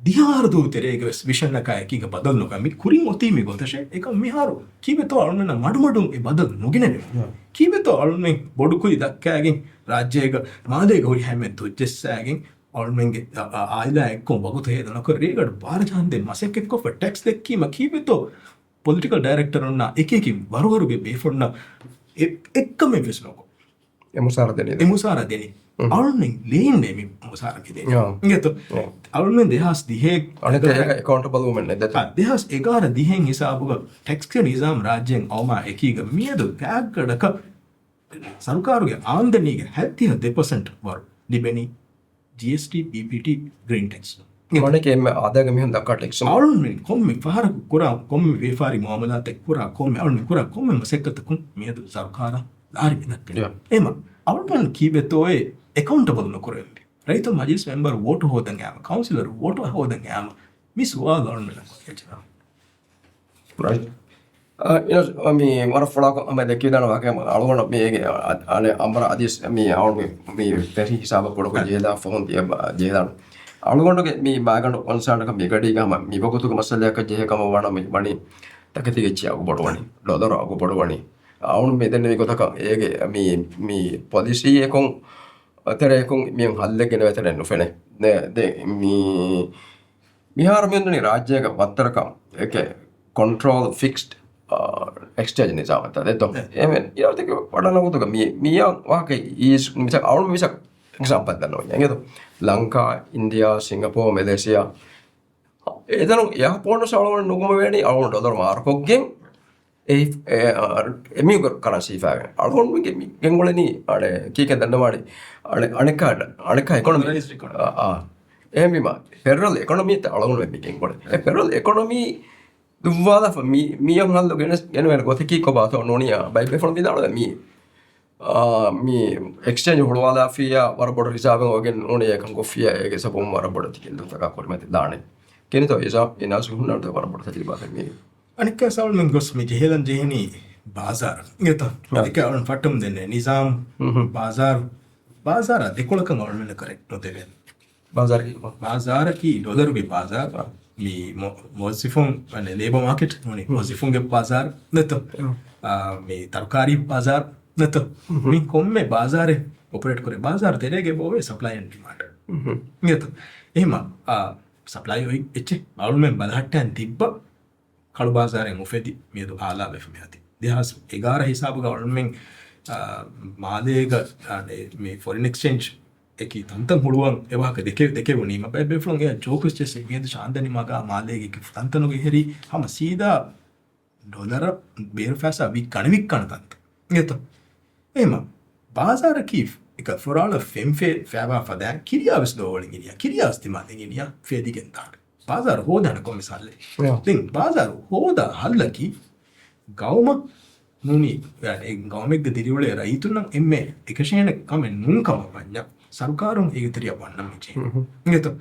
ދިހަ އަހަރު ދުވަހު ތެރޭގަ ވެސް ވިޝަންއަކާ އެކީގަ ބަދަލު ނުކާ. މި ކުރިން އޮތީ މި ގޮތަށޭ. އެކަމް މިހާރު ކީއްވެތޯ އަޅުމެންނަށް މަޑުމަޑުން އެ ބަދަލު ނުގެނެވޭ؟ ކީއްވެތޯ އަޅުމެން ބޮޑުކުދި ދައްކައިގެން ރާއްޖޭގަ މާލޭގަ ހުރި ހަމަ ދޮއްޖެއްސައިގެން އަޅުމެންގެ އަ، އަ، އާއިލާ އެއްކޮށް ވަގުތު ހޭދަ ނުކޮށް ރޭގަޑު ބާރަ ޖަހަންދެން މަސައްކަތްކޮށްފަ ޓެކްސް ދެއްކީމަ ކީއްވެތޯ ޕޮލިޓިކަލް ޑައިރެކްޓަރުންނާ އެކި އެކި ވަރުވަރުގެ ބޭފުޅުންނަށް އެ، އެއްކަމެއް ވެސް ނުކޮށް. އެ މުސާރަ ދެނީ. އެ މުސާރަ ދެނީ. އަޅުން ލޭން މި މުސާރަ ކެދޭ. އިނގޭތޯ؟ އަޅުން ދެހާސް ދިހަ އަނެކަ އޭގަ އެކައުންޓަބަލް ވުމެން ނެތް ދެތަ؟ އާ، ދެހާސް އެގާރަ ދިހައިން ހިސާބުގަ ޓެކްސްގެ ނިޒާމް ރާއްޖޭން އައުމާ އެކީގަ މިއަދު ގާތްގަޑަކަށް ސަރުކާރުގެ އާމްދަނީގެ ހަތްދިހަ ދެ ޕަސެންޓް ވަރު ލިބެނީ ޖީއެސްޓީ، ޕީޕީޓީ، ގްރީން ޓެކްސް. މަނެކެ އެންމެ އާދައިގެ މީހުން ދައްކާ ޓެކްސް. އަޅުން ކޮންމެ ފަހަރަކު ކުރާ، ކޮންމެ ވިޔަފާރި މުއާމަލާތެއް ކުރާ، ކޮންމެ އަޅުން ކުރާ ކޮންމެ މަސައްކަތަކުން މިއަދު ސަރުކާރަށް ލާރި މި ދައްކަނީ. އެމަ އަޅުން ކީއްވެތޯއޭ އެކައުންޓަބަލް ނުކުރެވެންވީ؟ ރައްޔިތު މަޖިލިސް މެމްބަރު ވޯޓު ހޯދަން އައިމަ، ކައުންސިލަރު ވޯޓު ހޯދަން އައިމަ މި ސުވާލު އަޅުން ކޮށް އެއްޗެއް ނޫން. ރައިޓް. އާ، އިނަސް، މި ވަރަށް ފުޅާކޮށް ހަމަ ދެއްކިދާނެ ވާހަކަ އަޅުގަނޑު މީގެ، އަ، އަނެއް އަނބަރާ އަދިސް މި އަޅުގަނޑު މި، މި ފެށި ހިސާބަށް ކުޑަކޮށް ޖެހިދާ ފަހުން ތިޔަބަ-، ޖެހިދާނެ. އަޅުގަނޑުގެ މި ބާގަނޑު ކޮންސާނަކަށް މި ގަޑީގަ ހަމަ މި ވަގުތުގެ މައްސަލައަކަށް ޖެހޭ ކަމަށް ވާނަމަ ވަނީ ތަކެތީގެ އެއްޗިހި އަގު ބޮޑުވަނީ، ޑޮލަރު އަގު ބޮޑުވަނީ. އަޅުގަނޑު މި ދެންނެވި ގޮތަކަށް އޭގެ މި، މި ޕޮލިސީއަކުން ތެރެއަކުން މިއަން ހައްލެއް ގެނެވޭތެރެއެއް ނުފެނޭ. ދެ، ދެ، މި މިހާރު މިއޮންނަނީ ރާއްޖޭގަ ވައްތަރަކަށް އެކެ ކޮންޓްރޯލް ފިކްސްޑް، އާ، އެކްސްޗޭންޖް ނިޒާމެއް ދެއްތޯ. އެ. އެމެން އިރާދަކީ ވަޑަނަ ގޮތުގަ މި، މިޔާ ވާހަކަ އީސް މިސާ އަޅު މިސާ އެގްޒާމްޕަލް ދަންނަވަންޏާ އިނގޭތޯ. ލަންކާ، އިންޑިޔާ، ސިންގަޕޯ، މެލޭޝިޔާ، އެތަނުން އެއާޕޯޓު އަޅުގަނޑު ނުކުމެވޭނީ އަޅުގަނޑު ޑޮލަރު މާރުކޮށްގެން އެ، އެ، އާ، އެމީހުންގެ ކަރަންސީ ހިފާގެން. އަޅުގަނޑުމެންގެ މި ގެންގުޅެނީ އަޅެ ކީކޭ ދަންނަވާނީ؟ އަޅެ، އަނެއްކާ، އަނެއްކާ އެކޮނޮމީ. ރައީސް އެކޮނޮމީ. އާ، އާ. އެހެންވީމަ، ފެޑަރަލް އެކޮނޮމީ އަޅުގަނޑުމެން މި ގެންގުޅެނީ. އެ ފެޑަރަލް އެކޮނޮމީ ދުއްވާލާފަ މި، މިއަން ހައްލު ގެނެސް، ގެނެވޭނެ ގޮތަކީ ކޮބާތޯ ނޫނިޔާ ބައެއް ބޭފުޅުން ވިދާޅުވޭ މީ. އާ، މި އެކްސްޗޭންޖް ހުޅުވާލާފިއްޔާ ވަރަށް ބޮޑު ހިސާބެއް އޮވެގެން ނޫނީ އެކަން ކޮށްފިއްޔާ އޭގެ ސަބަބުން ވަރަށް ބޮޑު ތިކިލުންތަކާ ކުރިމަތި ދާނެ. ކިނިތޯ އިސާ އިނާސް ހުންނަންތޯ ވަރަށް ބޮޑު ތަޖުރިބާތައް މީ. އަނެއްކާ ސައުލްމެން ގޮސް މި ޖެހިލަން ޖެހެނީ ބާޒާރު. އިނގޭތަ؟ އާ. އެކަ އަޅުން ފައްޓަމުން ދެންނެ ނިޒާމް ހުން ހުން. ބާޒާރު، ބާޒާރާ ދެކޮޅަކަށް އަޅުމެންނަށް ކަރެކްޓް ނުދެވޭނެ. ބާޒާރަކީ ކޮބާ؟ ބާޒާރަކީ ޑޮލަރުގެ ބާޒާރު. މި މު-، މުވައްޒިފުން، އަނެ، ލޭބަ މާކެޓް ނޫނީ ހުން. މުވައްޒިފުންގެ ބާޒާރު ނެތޯ؟ ހުން. އާ، މި ތަރުކާރީ ބާޒާރު ނެތޯ؟ ހުން. މި ކޮންމެ ބާޒާރެއް އޮޕަރޭޓް ކުރޭ. ބާޒާރު ތެރޭގަ އެބަ އޮވޭ ސަޕްލައި އެންޑް ޑިމާންޑް. ހުން. އިނގޭތަ؟ އެހެމަ، އާ، ސަޕްލައި އޮތް އެއްޗެއް އަޅުމެން ބަލަހައްޓައިން ތިއްބަ ކަޅު ބާޒާރެއް އުފެދި މިއަދު އާލާވެފަ މިއަދި. ދެހާސް އެގާރަ ހިސާބުގަ އަޅުމެން، އާ، މާލޭގަ، އާ، މި ފޮރިން އެކްސްޗޭންޖް އެކި ތަންތަން ހުޅުވަން އެ ވާހަކަ ދެކެ-، ދެކެވުނީމަ ބައެއް ބޭފުޅުން އެއަށް ޖޯކުވެސް ޖެއްސެ މިއަދު ޗާންދަނި މަގާ މާލޭގެ ތަންތަނުގެ ހެރީ ހަމަ ސީދާ ޑޮލަރަށް ބޭރު ފައިސާ ވިއްކަނި ވިއްކަނި ތަންތަން. އިނގޭތަ؟ އެހެމަ ބާޒާރަކީ އެކަ ފުރާޅަ ފެން ފޭ ފައިވާ ފަދައިން ކިރިޔާވެސް ދޯވަޅިން ގިނިޔާ، ކިރިޔާވެސް ތިމާ ދެން ގިނިޔާ ފޭދިގެން ދާނެ. ބާޒާރު ހޯދާނެ ކޮންމެ ސާލެ. ޔާ. ދެން ބާޒާރު ހޯދާ ހައްލަކީ ގައުމަށް ނޫނީ، އެ، ގައުމެއްގެ ދިރިއުޅޭ ރައްޔިތުންނަށް އެންމެ އެކަށޭނެ ކަމެއް ނޫން ކަމަށް ވަންޏާ، ސަރުކާރުން އޭގެ ތެރެއަށް ވަންނަން މިޖެހޭ. ހުން ހުން. އިނގޭތަ؟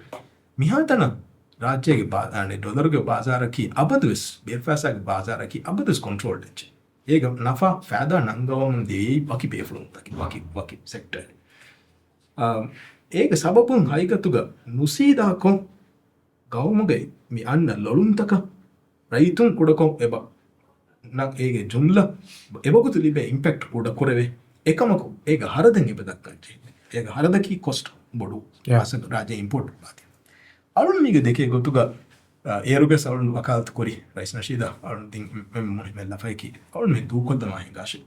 މިހާތަނަށް ރާއްޖޭގެ ބާ-، އަނެ، ޑޮލަރުގެ ބާޒާރަކީ އަބަދުވެސް، ބޭރުފައިސާގެ ބާޒާރަކީ އަބަދުވެސް ކޮންޓްރޯލް އެއްޗެއް. އޭގަ ނަފާ ފައިދާ ނަންގަވަމުން ދިޔައީ ވަކި ބޭފުޅުންތަކެއް، ވަކި، ވަކި ސެކްޓަރެއް. އާ، އޭގެ ސަބަބުން ހަގީގަތުގަ ނުސީދާކޮށް ގައުމުގައި މި އަންނަ ލޮޅުންތަކަށް ރައްޔިތުން ކުޑަކޮށް އެބަ ނަ-، އޭގެ ޖުމްލަ އެވަގުތު ލިބޭ އިމްޕެކްޓް ކުޑަކުރެވޭ. އެކަމަކު އޭގެ ހަރަދެއް އެބަ ދައްކަންޖެހޭ. އޭގެ ހަރަދަކީ ކޮސްޓް ބޮޑު. އާސަ ރާއްޖެ އިމްޕޯޓް ބާތި. އަޅުން މީގެ ދެކޭ ގޮތުގަ، އާ، އޭރުގެ އަޅުން ވަކާލަތު ކުރި ރައީސް ނަޝީދަށް އަޅުން ދިން މެ-، މުހިންމެ ލަފައަކީ އަޅުން މެ ދޫކޮށްލަމާ ހިނގާށޭ.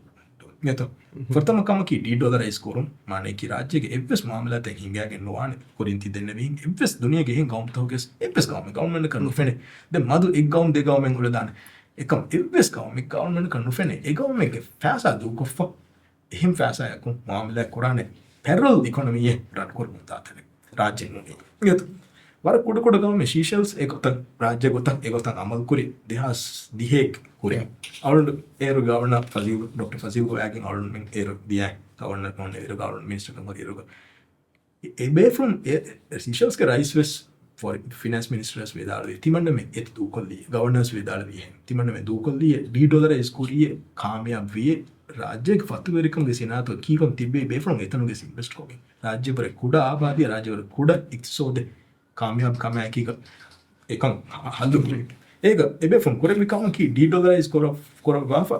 ނޭތޯ؟ ފުރަތަމަ ކަމަކީ ޑީޑޮލަރައިޒް ކުރުން، މާނައަކީ ރާއްޖޭގެ އެއްވެސް މުއާމަލާތެއް ހިނގާގެން ނުވާނެ. ކުރިން ތި ދެންނެވީ އެއްވެސް ދުނިޔޭގެ އެހެން ގައުމުތަކުގެ އެއްވެސް ގައުމެއް، ގައުމެއް ނުފެނޭ. ދެން މަދު އެއް ގައުމު ދެ ގައުމެއް އުޅެދާނެ. އެކަމް އެއްވެސް ގައުމެއް ގައުމެއް ނުފެނޭ. އެ ގައުމެއްގެ ފައިސާ ދޫކޮށްފަ އެހެން ފައިސާއަކުން މުއާމަލާތް ކުރާނެ ޕެރަލަލް އިކޮނޮމީއެއް ރަން ކުރަމުން ދާތަނެއް ރާއްޖެ ނޫނީ. އިނގޭތޯ؟ ވަރަށް ކުޑަ ކުޑަ ގައުމެއް ސީޝެލްސް އެގޮތަށް ރާއްޖެ ގޮތަށް އެގޮތަށް އަމަލު ކުރި ދެހާސް ދިހައެއް ކުރި. އަޅުގަނޑު އޭރު ގަވަރނަރ ފަޒީލް، ޑޮކްޓަރ ފަޒީލް ގޮވާގެން އަޅުގަނޑުމެން އޭރު ދިޔަ ގަވަރނަރ ނޫން އޭރު ގަވަރނަރ މިނިސްޓަރ ކަމަށް އޭރު އެ ބޭފުޅުން އެ، އެ ސީޝެލްސްގެ ރައީސް ވެސް ފޮރި-، ފިނޭންސް މިނިސްޓަރ ވެސް ވިދާޅުވި، ތިމަންނަމެ އެތި ދޫކޮށްލީ، ގަވަރނަރސް ވިދާޅުވި އެހެން. ތިމަންނަމެ ދޫކޮށްލީ، ޑީޑޮލަރައިޒް ކުރީ، ކާމިޔާބު ވިޔެ، ރާއްޖޭގެ ފަތުވެރިކަމުގެ ސިނާއަތު ކީކޮން ތިއްބެވި ބޭފުޅުން އެތަނުގެ ވެސް އިންވެސްޓް ކޮށްގެން. ރާއްޖޭ ވަރަށް ކުޑަ އާބާދީ، ރާއްޖޭ ވަރަށް ކުޑަ އިޤްތިޞާދެއް ކާމިޔާބު ކަމާއެކީގަ އެކަން ހަ-، ހައްލު ކުރީ. އޭގަ އެބޭފުޅުން ކުރެއްވި ކަމަކީ ޑީޑޮލަރައިޒް ކުރަ-، ކުރައްވާފަ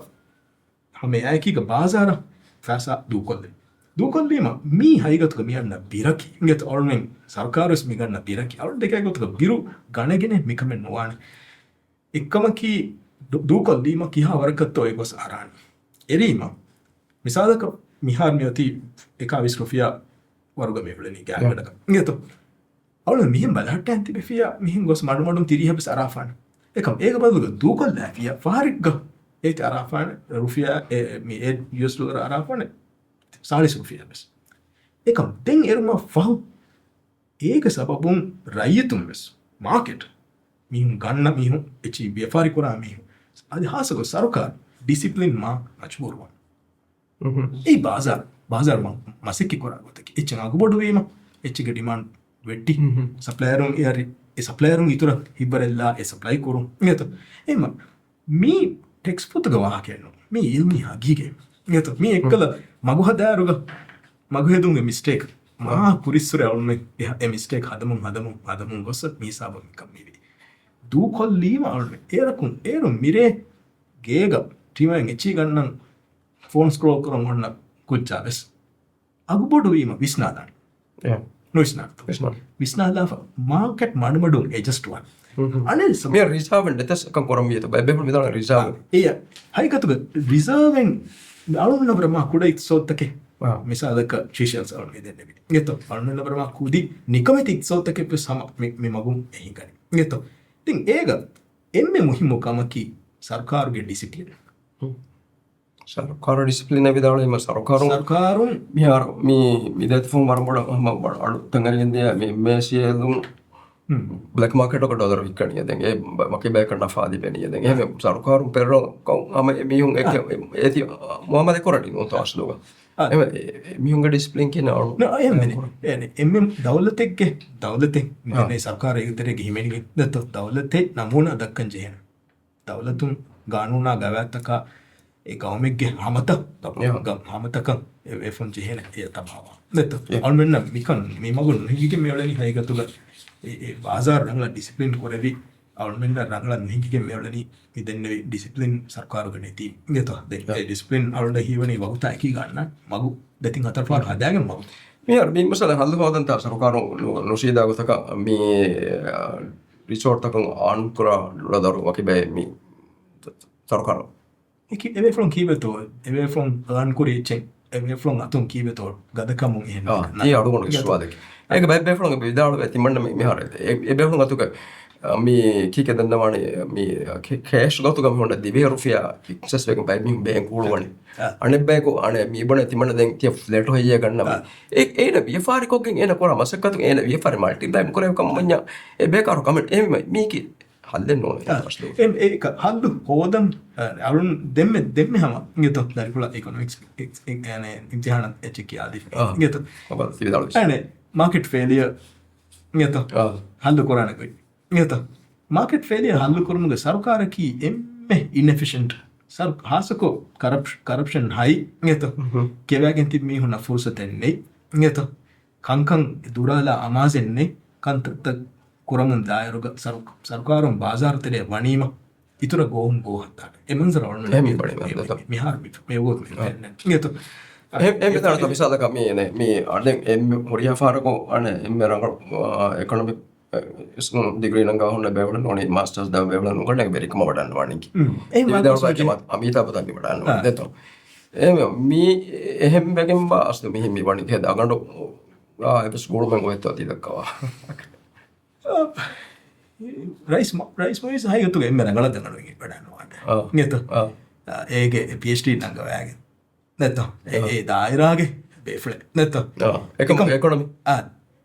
ހަމަ އެއާއެކީގަ ބާޒާރަށް ފައިސާ ދޫކޮށްލި. ދޫކޮށްލީމަ މީ ހަގީގަތުގަ މި އަންނަ ބިރަކީ. އިނގޭތޯ އަޅުމެން ސަރުކާރުވެސް މި ގަންނަ ބިރަކީ. އަޅު ދެކޭ ގޮތުގަ ބިރު ގަނެގެނެއް މިކަމެއް ނުވާނެ. އެއްކަމަކީ ދޫ-، ދޫކޮށްލީމަ ކިހާ ވަރަކަށްތޯ އެ ގޮސް އަރާނީ. އެރީމަ މިސާލަކަށް މިހާރު މި އޮތީ އެކާވީސް ރުފިޔާ ވަރުގަ މި އުޅެނީ ގާތްގަނޑަކަށް. އިނގޭތޯ؟ އަޅު މިހެން ބަލަހައްޓައިން ތިބެފިޔާ މިހެން ގޮސް މަޑުމަޑުން ތިރީހަށް ވެސް އަރާފާނެ. އެކަމް އޭގެ ބަދަލުގަ ދޫކޮށްލާފިޔާ ފަހަރެއްގަ އޭތި އަރާފާނެ ރުފިޔާ، އެ، މި އެ ޔޫއެސް ޑޮލަރ އަރާފާނެ ސާޅީސް ރުފިޔާ ވެސް. އެކަމް ދެން އެރުމަށް ފަހު އޭގެ ސަބަބުން ރައްޔިތުން ވެސް މާކެޓް މީހުން ގަންނަ މީހުން އެޗި ވިޔަފާރި ކުރާ މީހުން އަދި ހާއްސަކޮށް ސަރުކާރު ޑިސިޕްލިން މާ މަޖުބޫރުވާން. އެއީ ބާޒާރު، ބާޒާރު މަ-، މަސައްކަތް ކުރާ ގޮތަކީ. އެއްޗެއް އަގުބޮޑުވީމަ، އެއްޗެއްގެ ޑިމާންޑް ވެއްޓި، ސަޕްލަޔަރުން އެ އަރި، އެ ސަޕްލަޔަރުން އިތުރަށް ހިއްވަރެއްލާ އެ ސަޕްލައި ކުރުން. އިނގޭތޯ؟ އެހެންމަ މީ ޓެކްސް ބުކްތަކުގެ ވާހަކައެއް ނޫން. މީ އިލްމީ ހަގީގަތް. އިނގޭތޯ؟ މީ އެއްކަލަ މަގު ހަދާއިރުގަ، މަގު ހެދުމުގެ މިސްޓޭކް މާ ކުރިއްސުރެ އަޅުމެ އެ، އެ މިސްޓޭކް ހަދަމުން، ހަދަމުން، ހަދަމުން ގޮސް މީ ހިސާބަށް މިކަން މިވީ. ދޫކޮށްލީމަ އަޅުމެ އޭރަކުން، އޭރު މިރޭ ގޭގަ ޓީމައިން އެޗީ ގަންނަން ފޯން ސްކްރޯލް ކުރަން އޮންނަ ކުއްޖާ ވެސް އަގުބޮޑުވީމަ ވިސްނާލާނެ. އެ. ނުވިސްނާނެތޯ؟ ވިސްނާނެ. ވިސްނާލާފަ މާކެޓް މަޑުމަޑުން އެޖަސްޓް ވާނެ. އަނެއް ސަ-، މި ރިޒާވެން ދެތަސް ކަން ކުރަން ވިޔަތޯ؟ ބައެއް ބޭފުޅުން ވިދާޅު ރިޒާވެން. އެއް. ހަގީގަތުގަ ރިޒާވެން އަޅުންނަ ވަރަށް މާ ކުޑަ އިޤްތިޞާދުތަކެއް. މިސާލަކަށް ޝީޝެލްސް އަޅުން މި ދެންނެވި. އިނގޭތޯ؟ އަޅުންނަ ވަރަށް މާ ކުދި ނިކަމެތި އިޤްތިޞާދުތަކެއް ވެސް ހަމަ މި، މި މަގުން އެ ހިނގަނީ. އިނގޭތޯ؟ ދެން އޭގަ އެންމެ މުހިއްމު ކަމަކީ ސަރުކާރުގެ ޑިސިޕްލިން. ސަރުކާރު ޑިސިޕްލިން ވިދާޅުވީމަ ސަރުކާރުން، ސަރުކާރުން މިހާރު މި، މި ދޭތަފުން ވަރަށް ބޮޑަށް ހަމަ ބޮޑަށް އަޑު ތަނގަރިގެން ދިޔަ މި އެމްއޭސީއެލުން ބްލެކް މާކެޓަކަށް ޑޮލަރު ވިއްކަނީ. ދެން އެ ބަ-، ބަކި ބަޔަކަށް ނަފާ ލިބެނީ. ދެން އެހެން ސަރުކާރުން ޕެރޯލް ކައު ހަމަ މީހުން އެކެ އާ. އޭތި މުއާމަލާ ކުރަނީ ނޫންތޯ އަސްލުގަ. އާ. އެ، އެ، މީހުންގެ ޑިސިޕްލިން ކިހިނެއް އަޅު ނަ-، އެހެން މެނެ. އެ، އެ، އެންމެ ދައުލަތެއްގެ، ދައުލަތެއް މި އާ. ދެންނެ ސަރުކާރު އޭގެ ތެރޭގަ ހިމެނިގެން ދެއްތޯ ދައުލަތެއް ނަމޫނާ ދައްކަން ޖެހޭނެ. ދައުލަތުން ގާނޫނާ ގަވާއިދުތަކާ އެ ގައުމެއްގެ ހަމަތައް، އެ. ގަ-، ހަމަތަކަށް އެ ވެފުން ޖެހޭނެ އެ ތަބާވާ. ނެތޯ؟ އެ. އަޅުމެންނަށް މިކަން މި މަގުން ނުހިނގިގެން މިއުޅެނީ ހަގީގަތުގަ އެ، އެ ބާޒާރު ރަނގަޅަށް ޑިސިޕްލިން ކުރެވި، އަޅުމެންނަށް ރަނގަޅަށް ނުހިނގިގެން މިއުޅެނީ މި ދެންނެވި ޑިސިޕްލިން ސަރުކާރުގަ ނެތީ. ނެތޯ؟ ދެން އެ. އެ ޑިސިޕްލިން އަޅުންނަށް ހީވަނީ ވަގުތާ އެކީގަ އަންނަ މަގު ދެތިން ހަތަރު ފަހަރު ހަދާގެން މަގު. މިހާރު މި މައްސަލަ ހައްލު ހޯދަންތާ ސަރުކާރު ނު-، ނުށީދާ ގޮތަކަށް މި، އަ، ރިސޯޓްތަކުން އާން ކުރާ ޑޮލަރު ވަކި ބައެއް މި ސަރުކާރު. އެކި-، އެބޭފުޅުން ކީއްވެތޯ؟ އެބޭފުޅުން އާން ކުރި އެއްޗެއް އެބޭފުޅުން އަތުން ކީއްވެތޯ ގަދަކަމުން އެހެން އާ، ނަ-، އެ އަޅުގަނޑުގެ ގަދަ-، ސުވާލެކޭ. އެ. އޭގެ ބައެއް ބޭފުޅުން ވިދާޅުވޭ ތިމަންނަ މި-، މިހާރު އެ-، އެބޭފުޅުން އަތުގެ، އަ، މި ކީކޭ ދަންނަވާނެ މި ކެ-، ކޭޝް ގޮތުގަ މި ހުންނަ ދިވެހި ރުފިޔާ އިކްސެސް ވެގެން ބައެއް މީހުން ބޭން ކޫޅުވަނީ. އާ. އަނެއް ބަޔަކު އަނެއް މި ބުނެ ތިމަންނަ ދެން ތިޔަ ފްލެޓް ހެއްޔޭ ގަންނަވާ. އާ. އެ-، އޭނަ ވިޔަފާރި ކޮށްގެން އޭނަ ކުރާ މަސައްކަތު އޭނަ ވިޔަފާރި މަލްޓިޕްލައި ނުކުރެވި ކަމަށް ވަންޏާ އެ ބޭކާރު ކަމެއް އެ މީ-، މީކީ ހައްލެއް ނޫން. އާ. އެ-، އެ-، އެ-، ހައްލު ހޯދަން، އަ، އަޅުން ދެންމެ، ދެންމެ ހަމަ އިނގޭތޯ ދަރިފުޅަށް އިކޮނޮމިކްސް އި-، އި-، އެ-، އިމްތިހާނަށް އެއްޗެއް ކިޔާދީފަ. އާ. އިނގޭތޯ. އަނެއް މާކެޓް ފެއިލިއަރ އިނގޭތޯ. އާ. ހައްލު ކުރާނެ ގޮތް. އިނގޭތޯ. މާކެޓް ފެއިލިއަރ ހައްލު ކުރުމުގެ ސަރުކާރަކީ އެންމެ އިންއެފިޝަންޓް. ސަރު-، ހާއްސަކޮށް ކަރަޕް-، ކަރަޕްޝަން ހައި އިނގޭތޯ. ކެވާގެން ތިބި މީހުންނަށް ފުރުސަތެއް ނެތް އިނގޭތޯ. ކަންކަން ދުރާލާ އަމާޒެއް ނެތް. ކަންތައްތައް ކުރަމުން ދާއިރުގަ ސަރު-، ސަރުކާރުން ބާޒާރު ތެރެއަށް ވަނީމަ، އިތުރަށް ގޯހުން ގޯ ހައްދާނެ. އެ މަންޒަރު އަޅުގަނޑު އެހެން މި-، ބަނީ މި-، މި-، މިހާރު މި-، މި އޮތް މި-، އާ. ފެންނަން. އިނގޭތޯ؟ އެހެން، އެހެން އެ މިސާލަކަށް މި އެނެ، މި އަދެ އެ މި ހުރިހާ ފަހަރަކު އަނެ އެންމެ ރަނގަޅު، އާ، އެކޮނޮމިކް، އެ، ސްކޫލް ޑިގްރީ ނަންގާ ހުންނަ ބޭފުޅުން ނޫނީ މާސްޓަރސް ދާ ބޭފުޅުން ނުގަނޑެ ވެރިކަމަށް ވަޑަން ވާނީ. އެ މާސްޓަރސް ވެރިކަމަށް އަމީތާބު ތަން ވަޑަން ވާނީ. ދެތޯ. އެ މި އެހެން ވެގެން ވާ އަސްލު މިހި މި ވަނީ ހެދަ އަގަނޑު، އާ، އެވެސް ގުޅުމެއް އޮތްތޯ ތި ދައްކަވާ. އާ، ރައީސް މަ-، ރައީސް މުއިއްޒު ހަގީގަތުގަ އެންމެ ރަނގަޅަށް ދަނގަނު ވަޑަން ވާނެ. އާ. އިނގޭތޯ؟ އާ. އާ، އޭގެ ޕީއެޗްޑީ ނަންގަވާގެން. ނެތޯ؟ އެ، އާ. އެ ދާއިރާގެ ބޭފުޅެއް. ނެތޯ؟ އާ. އެކަމަކު އެކޮނޮމި. އާ.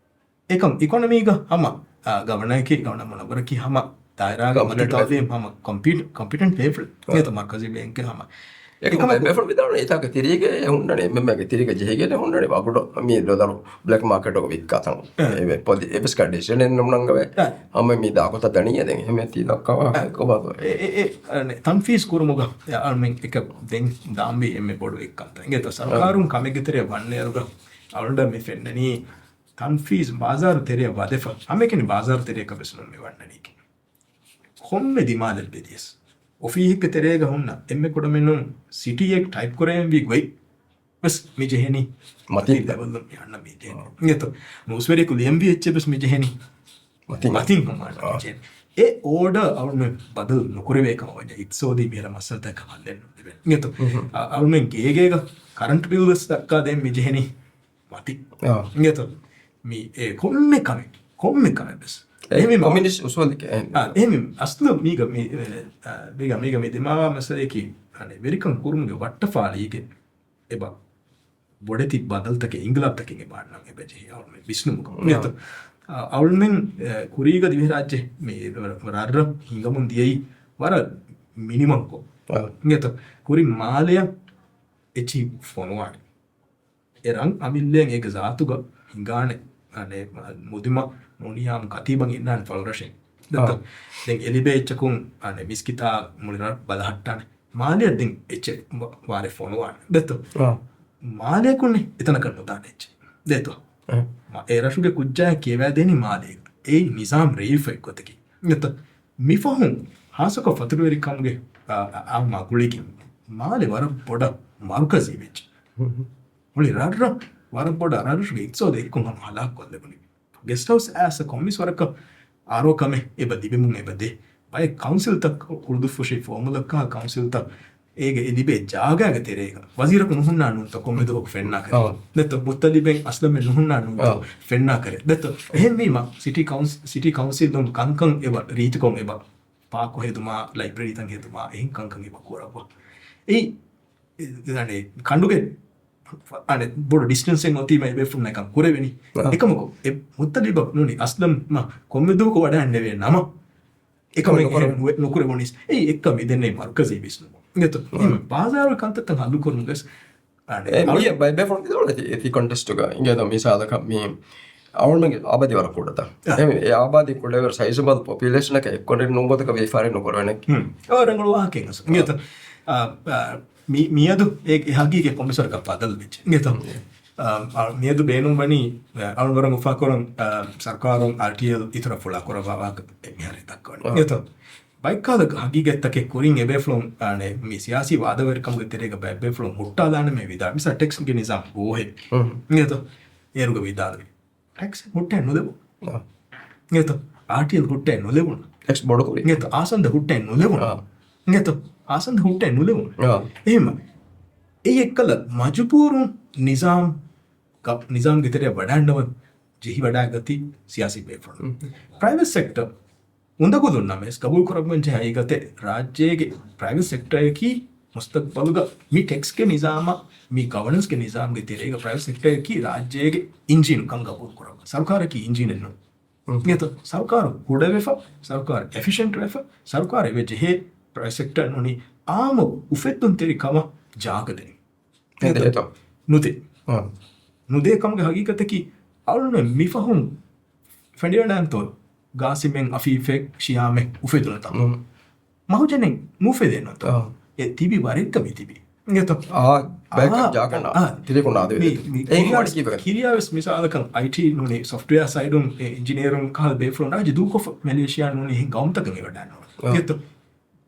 އެކަމް އިކޮނޮމީގަ ހަމަ، އާ، ގަވަނަރަކީ، ގަވަނަރ މުނައްވަރަކީ ހަމަ ދާއިރާގެ މަތި ކޮމްޕިޓެންޓް ތައުލީމް ހަމަ ކޮމްޕީޓް، ކޮމްޕިޓެންޓް ބޭފުޅެއް. އާ. އެތަ މަރުކަޒީ ބޭންކެއް ހަމަ. އެކަމަކު އެކަމަކު ބޭފުޅުން ވިދާޅުވި އެތާކަށް ތިރީގެ ހުންނަނީ، އެމްއެމްއޭގެ ތިރީގެ ޖެހިގެން ހުންނަނީ ވަގުޑު މި ޑޮލަރު ބްލެކް މާކެޓުގަ ވިއްކާތަން. އާ. އެ ޕޮލި-، އެ ބިސްކަ ޑިސިޝަނެއް ނުނަންގަވޭ. އާ. ހަމަ މި ދާކޮތަ ދަނީ އެދެން އެހެމެ ތި ދައްކަވާ އާ. ކޮބާތޯ؟ އެ، އެ، އެ، އަނެ، ތަންފީޒް ކުރުމުގަ އަޅުމެން އެކަ ދެން ދާންވީ އެންމެ ބޮޑު އެއްކަންތައް. އިނގޭތަ ސަރުކާރުން ކަމެއްގެ ތެރެއަށް ވަންނައިރުގަ އަޅުގަނޑަށް މި ފެންނަނީ ތަންފީޒް ބާޒާރު ތެރެއަށް ވަދެފަ، ހަމައެކަނި ބާޒާރު ތެރެއަކަށް ވެސް ނޫން މި ވަންނަނީކީ. ކޮންމެ ދިމާލެއް ބެދިޔަސް، އޮފީހެއްގެ ތެރޭގަ ހުންނަ އެންމެ ކުޑަމިނުން ސިޓީއެއް ޓައިޕް ކުރެވެންވީ ގޮތް ވެސް މި ޖެހެނީ. މަތިން. މަތިން ލެވެލް މި އަންނަ މި ޖެހެނީ. އާ. އިނގޭތޯ؟ ނޫސްވެރިޔަކު ލިޔަންވީ އެއްޗެއް ވެސް މި ޖެހެނީ. މަތިން. މަތިން ހަމަ އަންނަ މި ޖެހެނީ. އެ އޯޑަރ އަޅުގަނޑު ބަދަލު ނުކުރެވޭ ކަމަށް ވަންޏާ އިޤްތިޞާދީ މިހިރަ މައްސަލަތަކަށް ހައްލެއް ނުލިބޭ. އިނގޭތޯ؟ އަ-، އަޅުމެން ގޭގޭގަ ކަރަންޓް ބިލް ވެސް ދައްކާ ދޭން މި ޖެހެނީ. މަތި. އާ. އިނގޭތޯ؟ މި އެ ކޮންމެ ކަމެއް، ކޮންމެ ކަމެއް ވެސް. އެ އެހެންވީމަ، ކޮމިއުނިސްޓް އުސޫލެކޭ. އާ، އެހެންވީމަ، އަސްލު މީގަ މި، އެ، އާ، މީގަ، މީގަ މި ދިމާވާ މައްސަލަޔަކީ، އަނެ، ވެރިކަން ކުރުމުގެ ވައްޓަފާޅީގެ އެބަ ބޮޑެތި ބަދަލުތަކެއް، އިންގިލާބްތަކެއް އެބަ އަންނަން އެބަ ޖެހޭ އަޅުމެން ވިސްނުމުގަ. އާ. އިނގޭތޯ؟ އަ-، އަޅުމެން، އެ، ކުރީގަ ދިވެހިރާއްޖެ މި ރަށްރަށް ހިނގަމުން ދިޔައީ ވަރަށް މިނިމަމްކޮށް. އާ. އިނގޭތޯ؟ ކުރިން މާލެއަށް އެއްޗިހި ފޮނުވާނެ. އެ ރަން އަމިއްލައިން އޭގެ ޒާތުގަ ހިނގާނެ، އަނެ، މުދިމަ ނޫނީ އާއްމު ކަތީބަށް އިންނާނެ ފަޅުރަށެއް. ދެއްތޯ؟ އާ. ދެން އެ ލިބޭ އެއްޗަކުން، އަނެ، މިސްކިތާ މުޅި ރަށް ބަލަހައްޓާނެ. މާލެއަށް ދެން އެއްޗެއް ވ-، ވާރޭ ފޮނުވާނެ. ދެއްތޯ؟ އާ. މާލެއަކުން އެތަނަކަށް ނުދާނެ އެއްޗެއް. ދެއްތޯ؟ އެ. މަ-، އެ ރަށުގެ ކުއްޖާއަށް ކިޔަވައިދޭނީ މާލޭގަ. އެއީ ނިޒާމް ރޭވިފަ އެއްގޮތަކީ. ދެއްތޯ؟ މިފަހުން ހާއްސަކޮށް ފަތުރުވެރިކަމުގެ، އާ، އާ، އާއްމާ ގުޅިގެން މާލެ ވަރަށް ބޮޑަށް މަރުކަޒީ ވެއްޖެ. ހުން. މުޅި ރަށްރަށް ވަރަށް ބޮޑަށް ރަށްރަށުގެ އިޤްތިޞާދު އެއްކޮށް ހަމަ ހަލާކުކޮށްލެވުނީ. ގެސްޓް ހައުސް އައިސް ކޮންމެސް ވަރަކަށް އާރޯ ކަމެއް އެބަ ލިބެމުން އެބަ ދޭ. ބައެއް ކައުންސިލްތައް ހުޅުދުއްފުށި ފޯމުލައްކާ ކައުންސިލްތައް އޭގެ އެ ލިބޭ ޖާގާގެ ތެރޭގަ ވަޒީރަކު ނުހުންނާނޫންތޯ ކޮންމެ ދުވަހަކު ފެންނާކަށް. އާ. ދެއްތޯ؟ މުއްތަލިބެއް އަސްލަމެއް ނުހުންނާނޫންތޯ އާ. ފެންނާކަށް. ދެއްތޯ؟ އެހެންވީމަ ސިޓީ ކައުންސް-، ސިޓީ ކައުންސިލުން ކަންކަން އެބަ ރީތިކޮށް އެބަ ޕާކު ހެދުމާ، ލައިބްރަރީތައް ހެދުމާ، އެހެން ކަންކަން އެބަ ކުރައްވާ. އެއީ އެ، އަނެ، ކަނޑުގެ، އަނެ، ބޮޑު ޑިސްޓެންސެއް އޮތީމަ އެބޭފުޅުންނާ އެކަން ކުރެވެނީ. އާ. އެކަމަކު، އެ މުއްތަލިބަށް ނޫނީ އަސްލަމް މަ ކޮންމެ ދުވަހަކު ވަޑައިންނެވޭ ނަމަ، އެކަމެއް ނުކުރެވުނީ. އެހެން ނުވެ-، ނުކުރެވުނީސް. އެއީ އެއްކަ މިދެންނެވި މަރުކަޒީ ވިސްނުމު. އިނގޭތޯ؟ އާ. އެހެން ބާޒާރުގެ ކަންތައްތައް ހައްލުކުރުމުގެ ވެސް، އަނެ، އެ އަޅު- މީ ބައި-، ބޭފުޅުން ދިދަވަޅަ ތި-، ތި ކޮންޓެސްޓުގަ އިނގޭތޯ މިސާލަކަށް މީ އަޅުމެންގެ އާބާދީ ވަރަށް ކުޑަތަ؟ އާ. އެ އާބާދީ ކުޑަވެރި ސައިޒަބަލް ޕޮޕިއުލޭޝަނަކަށް އެއްކޮށް ނޫން ގޮތަކަށް ވިޔަފާރި ނުކުރެވޭނެ. ހުން. އާ، ރަނގަޅު ވާހަކައެއް އަސް. އާ. އިނގޭތޯ؟ އާ، އާ، މި-، މިއަދު އެ، އެ ހަގީގަތް ކޮންމެސް ވަރަކަށް ބަދަލު ވެއްޖެ. އިނގޭތޯ؟ ހުން. އާ، އާ، މިއަދު ބޭނުން ވަނީ، އާ، އަޅުގަނޑު އުފާކުރަން، އާ، ސަރުކާރުން އާރްޓީއެލް އިތުރަށް ފުޅާކުރައްވާ ވާހަކަ މިހާރު ދައްކަވަނީ. އާ. އިނގޭތޯ؟ ބައެއްކާލަ ހަގީގަތްތަކެއް ކުރިން އެބޭފުޅުން، އާނެ، މި ސިޔާސީ ވާދަވެރިކަމުގެ ތެރޭގަ ބައެއް ބޭފުޅުން ހުއްޓާލާނެ މި ވިދާޅު. މިސާ ޓެކްސްގެ ނިޒާމް ގޯހެއް. ހުން. އިނގޭތޯ؟ އޭރުގަ ވިދާޅުވި. ޓެކްސް ހުއްޓައެއް ނުލެވުނު. އާ. އިނގޭތޯ؟ އާރްޓީއެލް ހުއްޓައެއް ނުލެވުނު. ޓެކްސް ބޮޑު ކުރި. އިނގޭތޯ؟ އާސަންދަ ހުއްޓައެއް ނުލެވުނު. އާ. އިނގޭތޯ؟ އާސަންދަ ހުއްޓައެއް ނުލެވުނު. އާ. އެހެންމަ. އެއީ އެއްކަލަ މަޖުބޫރުން ނިޒާމް ގަ-، ނިޒާމްގެ ތެރެއަށް ވަޑައިންނަވަން ޖެހިވަޑައިގަތީ ސިޔާސީ ބޭފުޅުން. ހުން. ޕްރައިވެޓް ސެކްޓަ އުނދަގުލުން ނަމަވެސް ގަބޫލުކުރައްވަން ޖެހޭ ހަގީގަތެއް ރާއްޖޭގެ ޕްރައިވެޓް ސެކްޓަރަކީ މުސްތަގްބަލުގަ މި ޓެކްސްގެ ނިޒާމަށް، މި ގަވަނަންސްގެ ނިޒާމްގެ ތެރޭގަ ޕްރައިވެޓް ސެކްޓަރަކީ ރާއްޖޭގެ އިންޖީނު ކަން ގަބޫލުކުރައްވާ. ސަރުކާރަކީ އިންޖީނެއް ނޫން. ހުން. އިނގޭތޯ؟ ސަރުކާރު ކުޑަވެފަ، ސަރުކާރު އެފިޝަންޓް ވެފަ، ސަރުކާރު އެބަ ޖެހޭ ޕްރައިވެޓް ސެކްޓަރ ނޫނީ އާއްމު އުފެއްދުންތެރި ކަމަށް ޖާގަ ދެން. ނުދޭތޯ؟ ނުދޭ. ނުދޭ ކަމުގެ ހަގީގަތަކީ އަޅުގަނޑު މިފަހުން ފެނޑިވަޑައިންތޯ ގާސިމެއް، އަފީފެއް، ޝިޔާމެއް އުފެދުނުތަ؟ މަހުޖަނެއް ނުއުފެދޭނުތޯ؟ އެ ތިބި ވަރެއްގަ މި ތިބި. އިނގޭތޯ؟ އާ، ބައެއް ޖާގަނޑަށް ތިރިކުނާ ދެވޭ. ކިރިޔާ ވެސް މިސާލަކަށް އައިޓީ ނޫނީ ސޮފްޓްވެއާ ސައިޑުން އެ އިންޖިނިއަރުން ކަހަލަ ބޭފުޅުން ރާއްޖެ ދޫކޮށްފަ މެލޭޝިޔާ ނޫނީ އެހެން ގައުމުތަކަށް އެބަ ވަޑައިންނަވާ. އިނގޭތޯ؟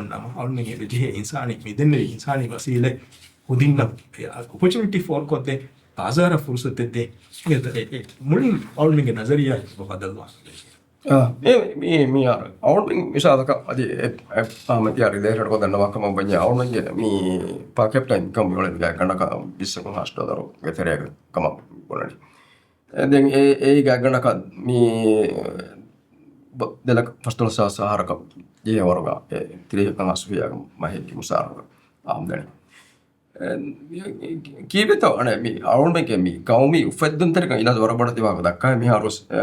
ނުކުރެވުނު ނަމަ، އަޅުމެން އެބަޖެހޭ އިންސާނީ މިދެންނެވި އިންސާނީ ވަސީލަތް ކުދިންނަށް އޮޕޮޗުނިޓީ ފޯރުކޮށްދޭ، ބާޒާރަށް ފުރުސަތެއް ދޭ. އެ، އެ، އެ، މުޅިން އަޅުމެންގެ ނަޒަރިއްޔާ ބަދަލުވާނެ. އާ، އެ، މި، މި އަޅު، އަޅުމެން މިސާލަކަށް އަދި އެ، އެ، އާ، މި ރިލޭޓެޑް ކޮށް ދަންނަވާ ކަމަށް ވަންޏާ، އަޅުމެންގެ މި ޕާ ކެޕްޓާ އިންކަމް މިއުޅެނީ ގާތްގަނޑަކަށް ބިސް އަށް ޑޮލަރުގެ ތެރޭގަ ކަމަށް ބުނަނީ. އެ، ދެން އެ، އެއީ ގާތްގަނޑަކަށް މި ދެ ލަކަ ފަސްދޮޅަސް ހާސް އަހަރަކަށް ޖެހޭ ވަރުގަ އެ ތިރީހަކަށް ހާސް ރުފިޔާގެ މަހެއްގެ މުސާރަފަ އާމްދަނީ. އެ، ކީއްވެތޯ އަނެއް މި އަޅުމެންގެ މި ޤައުމީ އުފެއްދުންތެރިކަން އިނާސް ވަރަށް ބޮޑަށް ދިމާވާ ދައްކާ މިހާރު، އެ،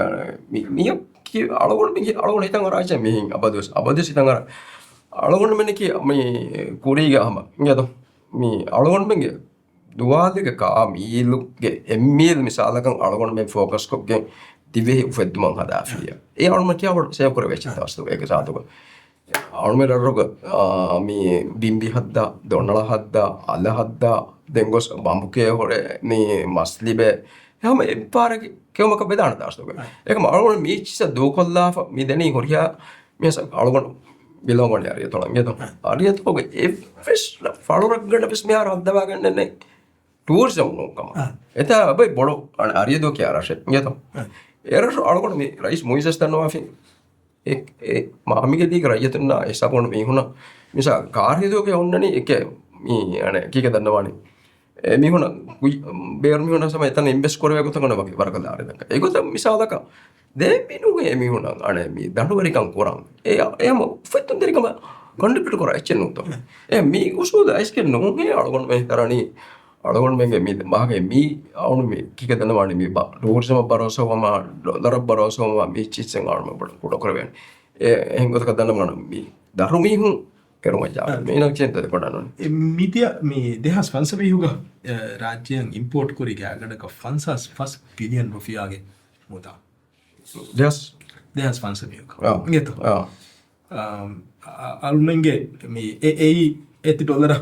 މި، މި ކި-، އަޅުގަނޑު މި އަޅުގަނޑު ހިތަށް އަރާ އެއްޗެއް މިހެން އަބަދުވެސް، އަބަދުވެސް ހިތަށް އަރާ. އަޅުގަނޑުމެންނަކީ މި ކުރީގެ ހަމަ އިނގޭތޯ؟ މި އަޅުގަނޑުމެންގެ ދުވާލުގެ ކާ މީލުގެ އެއް މީލް މިސާލަކަށް އަޅުގަނޑުމެން ފޯކަސްކޮށްގެން ދިވެހި އުފެއްދުމަށް ހަދާފިއްޔާ. އެ އަޅުމެން ކިޔާ ބޮޑު ސޭވް ކުރެވޭ އެއްޗެއް ދަސްތު އޭގެ ސާދުގަ. އަޅުމެން ރަށްރޮގަ، އާ، މި ބިނބި ހައްދާ، ދޮނަޅަ ހައްދާ، އަލަ ހައްދާ، ދެން ގޮސް ބަނބު ކޭ ހުރެ، މި މަސް ލިބޭ. ހަމަ އެއްބާރަކި ކެއުމަކަށް ވެދާނެ ދާސްތުގަ. އެކަމަ އަޅުގަނޑު މީ ޗިއްސަ ދޫކޮށްލާފަ މި ދެނީ ހުރިހާ މި އަޅުގަނޑު ބިލޯގަނޑި އަރިޔަތޮޅަށް އިނގޭތޯ؟ އަރިޔަތޮޅުގެ އެއްވެސް ފަޅުރަށްގަނޑަށް ވެސް މިހާރު ހައްދަވާގެންނެއް ނެތް. ޓޫރިޒަމް ނޫންކަމަށް. އާ. އެތާ އެބައި ބޮޑު އަން އަރިޔަދޫ ކިޔާ ރަށެއް އިނގޭތޯ؟ އާ. އެ ރަށު އަޅުގަނޑު މި ރައީސް މުއިއްޒަށް ދަންނަވާފި. އެ، އެ މާމިގެދީގެ ރައްޔިތުންނާ އެ ހިސާބުން މީހުނަށް މިސާ ކާރިދޫގެ އޮންނަނީ އެކޭ މީ އަނެ ކީކޭ ދަންނަވާނީ. އެ މީހުނަށް ކުއް-، ބޭރު މީހުނަށް ސަމަ އެތަނަށް އިންވެސްޓް ކުރެވޭ ގޮތަކަށް ވަރަކަށް ލާރި ދައްކަ. އެގޮތަށް މިސާލަކަށް ދޭ މިނޫން އެ މީހުނަށް އަނެ މީ ދަނޑުވެރިކަން ކުރަން. އެ، އެ ހަމަ އުފެއްދުންތެރިކަމަށް ކޮންޓްރިބިއުޓް ކުރާ އެއްޗެއް ނޫންތޯ؟ އެ މީ އުސޫލު އައިސްގެން ނޫން އެ އަޅުގަނޑުމެން ދަރަނީ އަޅުގަނޑުމެންގެ މި މާގެ މި އަޅުނު މި ކިކެ ދަންނަވާނެ މި ބަ-، ޓޫރިޒަމަށް ބަރޯސަވަމާ، ޑޮލަރަށް ބަރޯސަވަމާ މި ޗިއްސެން އަޅުމެން ބޮޑަށް ކުޑަކުރެވޭނެ. އެ، އެހެން ގޮތަކަށް ދަންނަވާނަ މި ދަރު މީހުން ކެރުމަށް ޖާ-، އަ، މީނަ ޗެން ތެދެ ކޮޑަނުން. އެ މިދިޔަ މި ދެހާސް ފަންސަވީހުގަ، އެ، ރާއްޖެއަށް އިމްޕޯޓް ކުރި ގާތްގަނޑަކަށް ފަންސާސް ފަސް ބިލިއަން ރުފިޔާގެ މުދާ. ދެހާސް؟ ދެހާސް ފަންސަވީހުގަ. އާ. އިނގޭތޯ؟ އާ. އަ، އަ، އަޅުމެންގެ މި އެ، އެއީ އޭތި ޑޮލަރ.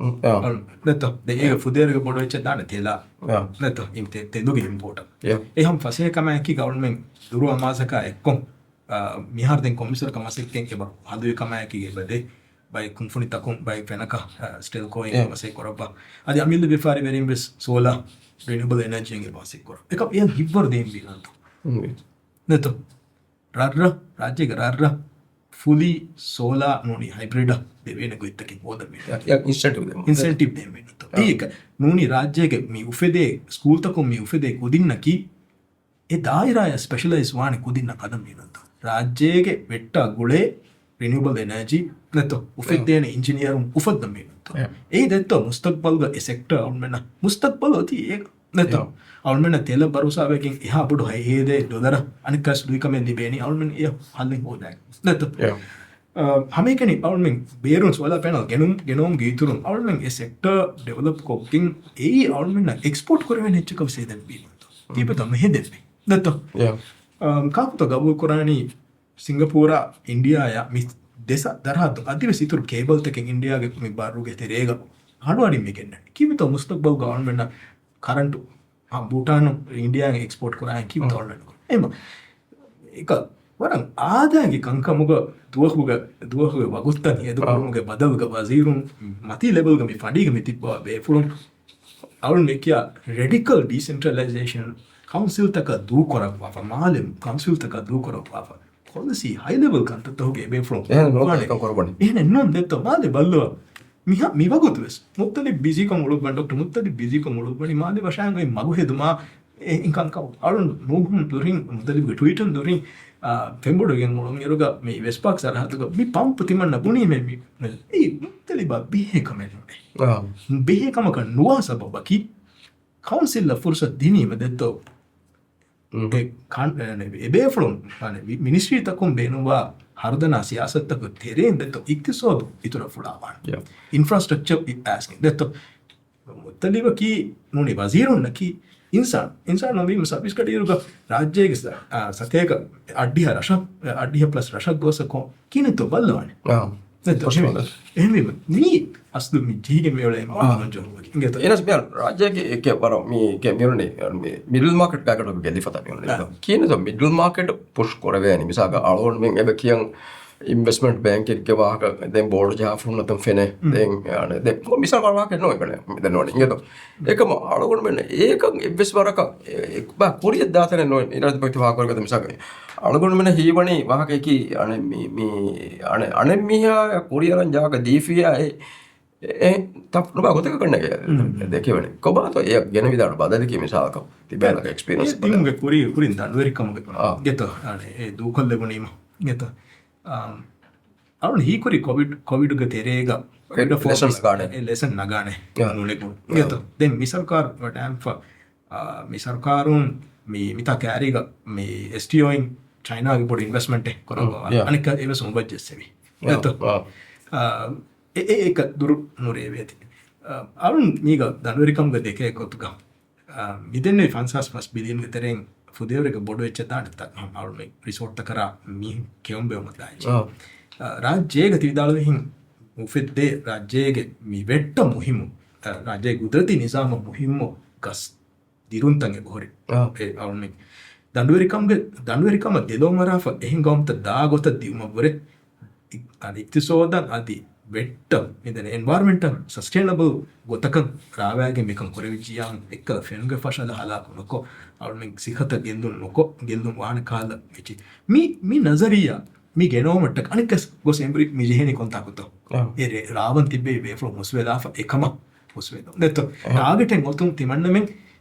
އުން، އާ. އަޅު، ނެތޯ؟ ދެ އޭގެ ފުދޭވަރުގެ ބޮޑު އެއްޗެއް ދާނެ ތެލާ. އާ. ނެތޯ؟ ތެ-، ތެލުގެ އިމްޕޯޓަށް. އެ. އެ ހަމަ ފަސޭހަ ކަމާއެކީ އަޅުމެން ދުރު އަމާޒަކާ އެއްކޮށް، އާ، މިހާރު ދެން ކޮންމެސްވަރަކަށް މަސައްކަތް އެބަ ހަލުވި ކަމާއެކީ އެބަ ދޭ. ބައެއް ކުންފުނިތަކުން ބައެއް ފެނަކަށް، އާ، ސްޓެލްކޯއިން އެ. މަސައްކަތް ކުރައްވާ. އަދި އަމިއްލަ ވިޔަފާރިވެރިން ވެސް ސޯލާ ރިނިއުއަބަލް އެނަރޖީއިން އެބަ މަސައްކަތް ކުރަ. އެކަމް އެއަށް ހިއްވަރު ދޭންވީ ނޫންތޯ؟ އުން. ނެތޯ؟ ރަށްރަށް، ރާއްޖޭގެ ރަށްރަށް ފުލީ ސޯލާ ނޫނީ ހައިބްރިޑަށް ދެވޭނެ ގޮތްތަކެއް ހޯދަންވީ. އެ، އެ، އިންސެންޓިވް ދޭން. އިންސެންޓިވް ދޭންވީ ނޫންތޯ؟ އެ. އެއީ އެކަ ނޫނީ ރާއްޖޭގެ މި އުފެދޭ ސްކޫލްތަކުން މި އުފެދޭ ކުދިންނަކީ އެ ދާއިރާއަށް ސްޕެޝަލައިޒް ވާނެ ކުދިންނަށް ހަދަން މީނަންތޯ؟ ރާއްޖޭގެ ވެއްޓާ ގުޅޭ ރިނިއުއަބަލް އެނަރޖީ ނެތޯ؟ އުފެއްދޭނެ އިންޖިނިއަރުން އުފައްދަން މީނަންތޯ؟ އެ. އެއީ ދެއްތޯ މުސްތަޤްބަލްގަ އެ ސެކްޓަރ އަޅުމެންނަށް މުސްތަޤްބަލް އޮތީ އޭގަ ނެތޯ؟ އެ. އަޅުމެންނަށް ތެލަށް ބަރޯސާވެގެން އެހާ ބޮޑު ހައިހޭދޭ ޑޮލަރަށް އަނެއްކާސް ލުއިކަމެއް ލިބޭނީ އަޅުމެން އެ ހައްލެއް ހޯދާ ނެތޯ؟ އެ. އަ، ހަމައެކަނި އަޅުމެން ބޭރުން ސޯލާ ޕެނަލް ގެނުން، ގެނައުމުގެ އިތުރުން އަޅުމެން އެ ސެކްޓަރ ޑިވެލޮޕް ކޮށްގެން އެއީ އަޅުމެންނަށް އެކްސްޕޯޓް ކުރެވޭނެ އެއްޗަކަށް ވެސް ހޭދަން ބީމަންތޯ. ކީއްވެތޯ މި ހެދެއްވީ؟ ނެތޯ؟ އަ، ކާކުތޯ ގަބޫލު ކުރާނީ ސިންގަޕޫރާ އިންޑިއާއާ މި ދެ ދަރަހައްދު އަދިވެސް އިތުރު ކޭބަލްތަކެއް އިންޑިއާގެ މި ބައްރުގެ ތެރޭގަ ހަޑުއަޑިން މި ގެންނަނީ. ކީއްވެތޯ މުސްތަޤްބަލްގަ އަޅުމެންނަށް ކަރަންޓު އާ، ބޫޓާނު އިންޑިއާއިން އެކްސްޕޯޓް ކުރާން ކިޔުން އާ. ތައް އޮންލައިން ކުރާ. އެހެން އެކަ ވަރަށް އާދައިގެ ކަންކަމުގަ ދުވަހުގަ، ދުވަހުގެ ވަގުތުތައް ހޭދަ އާ. ކުރުމުގެ ބަދަލުގަ ވަޒީރުން މަތީ ލެވެލްގަ މި ފަނޑީގަ މި ތިއްބާ ބޭފުޅުން އަޅުން އެ ކިޔާ ރެޑިކަލް ޑީސެންޓްރަލައިޒޭޝަން ކައުންސިލްތަކަށް ދޫކުރައްވާފަ، މާލެ ކައުންސިލްތަކަށް ދޫކުރައްވާފަ. ޕޮލިސީ ހައި ލެވެލް ކަންތައްތަކުގެ އެބޭފުޅުން އެހެން ނުވަތަ ކުރާނެ. އެކަން ކުރައްވަނީ. އެހެނެއް ނޫން ދެއްތޯ މާލެ ބައްލަވާ. މިހާ، މި ވަގުތު ވެސް މުއްތަލިބް ބިޒީކޮށް އުޅުއްވަން، ޑޮކްޓަރ މުއްތަލިބް ބިޒީކޮށް އުޅުއްވަނީ މާލެ ވަށާން އޮތް މަގު ހެދުމާ، އެ، އިން ކަންކަން. އަޅުން ނޫހުން ދުރިން، މުއްތަލިބްގެ ޓްވީޓުން ދުރިން، އާ، ފެނބޮޑުވެގެން އުޅުން އިރުގަ މި ވެސްޕާކް ސަރަހައްދުގަ މި ޕަމްޕު ތިމަންނަ ބުނީމޭ މި، އެ، މުއްތަލިބާ ބެހޭ ކަމެއް ނޫނޭ. އާ. ބެހޭ ކަމަކަށް ނުވާ ސަބަބަކީ ކައުންސިލަށް ފުރުސަތު ދިނީމަ ދެއްތޯ؟ އުން. އެ ކަން-، އެ، އެބޭފުޅުން، އަނެ، މި-، މިނިސްޓްރީތަކުން ބޭނުންވާ ހަރުދަނާ ސިޔާސަތުތަކުގެ ތެރެއިން ދެއްތޯ އިޤްތިޞާދު އިތުރަށް ފުޅާ ވާނެ. އިންފްރާސްޓްރަކްޗަރ އި-، އާސްގެ ދެއްތޯ. މުއްތަލިބަކީ ނޫނީ ވަޒީރުންނަކީ އިންސާން، އިންސާން ނަމީ ސައްބީސް ގަޑިއިރުގަ ރާއްޖޭގެ ސަ-، އާ، ސަތޭކަ އަށްޑިހަ ރަށަށް، އަށްޑިހަ ޕްލަސް ރަށަށް ގޮސް ކޮ-، ކިހިނެއްތޯ ބައްލަވާނެ. އާ. ދެއްތޯ. އެހެންވީމަ މީ އަސްލު މި ޖީގެ މިއުޅޭ އާ. އިނގޭތޯ. އެނަސް މި ރާއްޖޭގެ އެކެ ވަރަށް މީ ކެ މިރުނީ މި މިޑްލް މާކެޓް ގާގަޑު ގެލި ފަތަ މިރުނީ. އާ. ކިހިނެއްތޯ މިޑްލް މާކެޓް ޕުޝް ކުރެވޭނީ. މިސާލަކަށް އަޅުގަނޑުމެން އެބަ ކިޔަން އިންވެސްޓްމަންޓް ބޭންކެއްގެ ވާހަކަ ދެން ބޯޑު ޖަހާފަ ހުންނަތަން ފެނޭ. ދެން، އަނެ، ދެން މިސާލު ވާހަކަ ނޯ އެކަނެ ދެން ނޯން އިނގޭތޯ. އެކަމަ އަޅުގަނޑުމެން އޭކަން އެއްވެސް ވަރަކަށް އެ، އެ، ބާ ކުރިއަށް ދާތަނެއް ނޯން އިރާދަ ބައިތި ވާހަކަ ކުރިގަތަ މިސާލަކަށް. އަޅުގަނޑުމެން ހީވަނީ ވާހަކައަކީ އަނެ މި، މި، އަނެ، އަނެއް މީހާ ކުރިއަރަން ޖާގަ ދީފިޔާ އެ، އެ، ތަފް ނުބާ ގޮތަކަށް ނެގެ ދެކެވެނީ. ކޮބާތޯ އެ ގެނެވިދާނު ބަދަލަކީ މިސާލަކަށް ތިބޭނަކަ އެކްސްޕީރިއންސް ދިމުގެ ކުރި، ކުރިން ދަނޑުވެރިކަމުގެ އާ. ގެތޯ. އަނެ އެ ދޫކޮށްލެވުނީމަ ގެތޯ. އަ، އަޅުން ހީކުރި ކޮވިޑް، ކޮވިޑުގެ ތެރޭގަ ކޮވިޑަށް ލެސަން ފޯކަސް ނަގާނެ. އެ ލެސަން ނަގާނެ އާ. ނޫނެގުން. އާ. ގެތޯ. ދެން މި ސަރުކާރު ވަޑައިންފަ، އާ، މި ސަރުކާރުން މި، މިތާ ކައިރީގަ މި އެސްޓީއޯއިން ޗައިނާގެ ބޮޑު އިންވެސްޓްމަންޓެއް ކުރައްވާ. އާ. އަނެއްކާ އެވެސް އުނބައްޖެއްސެވި. އާ. ގެތޯ. އާ. އާ، އެ، އެ، އެކަ ދުރު ނުރޭވޭތި. އާ، އަޅުން މީގަ ދަނޑުވެރިކަމުގަ ދެކޭ ގޮތުގަ އާ، މިދެންނެވި ފަންސާސް ފަސް ބިލިއަންގެ ތެރެއިން ފުދޭވަރެއްގެ ބޮޑު އެއްޗެއް ދާނެ ތަ-، އަޅުމެ ރިސޯޓްތަކަރާ މީހުން ކެއުން ބެއުމަށް ދާ އެއްޗެއް. އާ. އާ، ރާއްޖޭގަ ތި ވިދާޅުވިހިން އުފެއްދޭ ރާއްޖޭގެ މި ވެއްޓަށް މުހިއްމު، އާ، ރާއްޖޭގެ ގުދުރަތީ ނިޒާމަށް މުހިއްމު ގަސް ދިރުންތައް އެބަހުރި. އާ. އެ އަޅުމެ ދަނޑުވެރިކަމުގެ، ދަނޑުވެރިކަމަށް ދެލޯ މަރާފަ އެހެން ގައުމުތައް ދާ ގޮތަށް ދިއުމަށްވުރެ އި-، އަދި އިޤްތިޞާދަށް އަދި ވެއްޓަށް މިދެން އެންވަޔަރަންމަންޓަށް ސަސްޓެއިނަބަލް ގޮތަކަށް ރާވައިގެން މިކަން ކުރެވިއްޖިޔާ އެއްކަލަ ފެނުގެ ފަށަލަ ހަލާކު ނުކޮށް، އަޅުމެން ސިއްހަތަށް ގެއްލުން ނުކޮށް، ގެއްލުން ވާނެ ކަހަލަ މިޗި. މި، މި ނަޒަރިއްޔާ، މި ގެނައުމަށްޓަކަ އަނެއްކަސް ގޮސް އެނބުރި މި ޖެހޭނީ ކޮންތާކުތޯ؟ އާ. އެ ރޭ-، ރާވަން ތިއްބެވި ބޭފުޅުން ހުސްވެލާފަ އެކަމަށް ހުސްވެދޯ. ދެއްތޯ؟ އާ. ޓާގެޓެއް އޮތުން ތިމަންނަމެން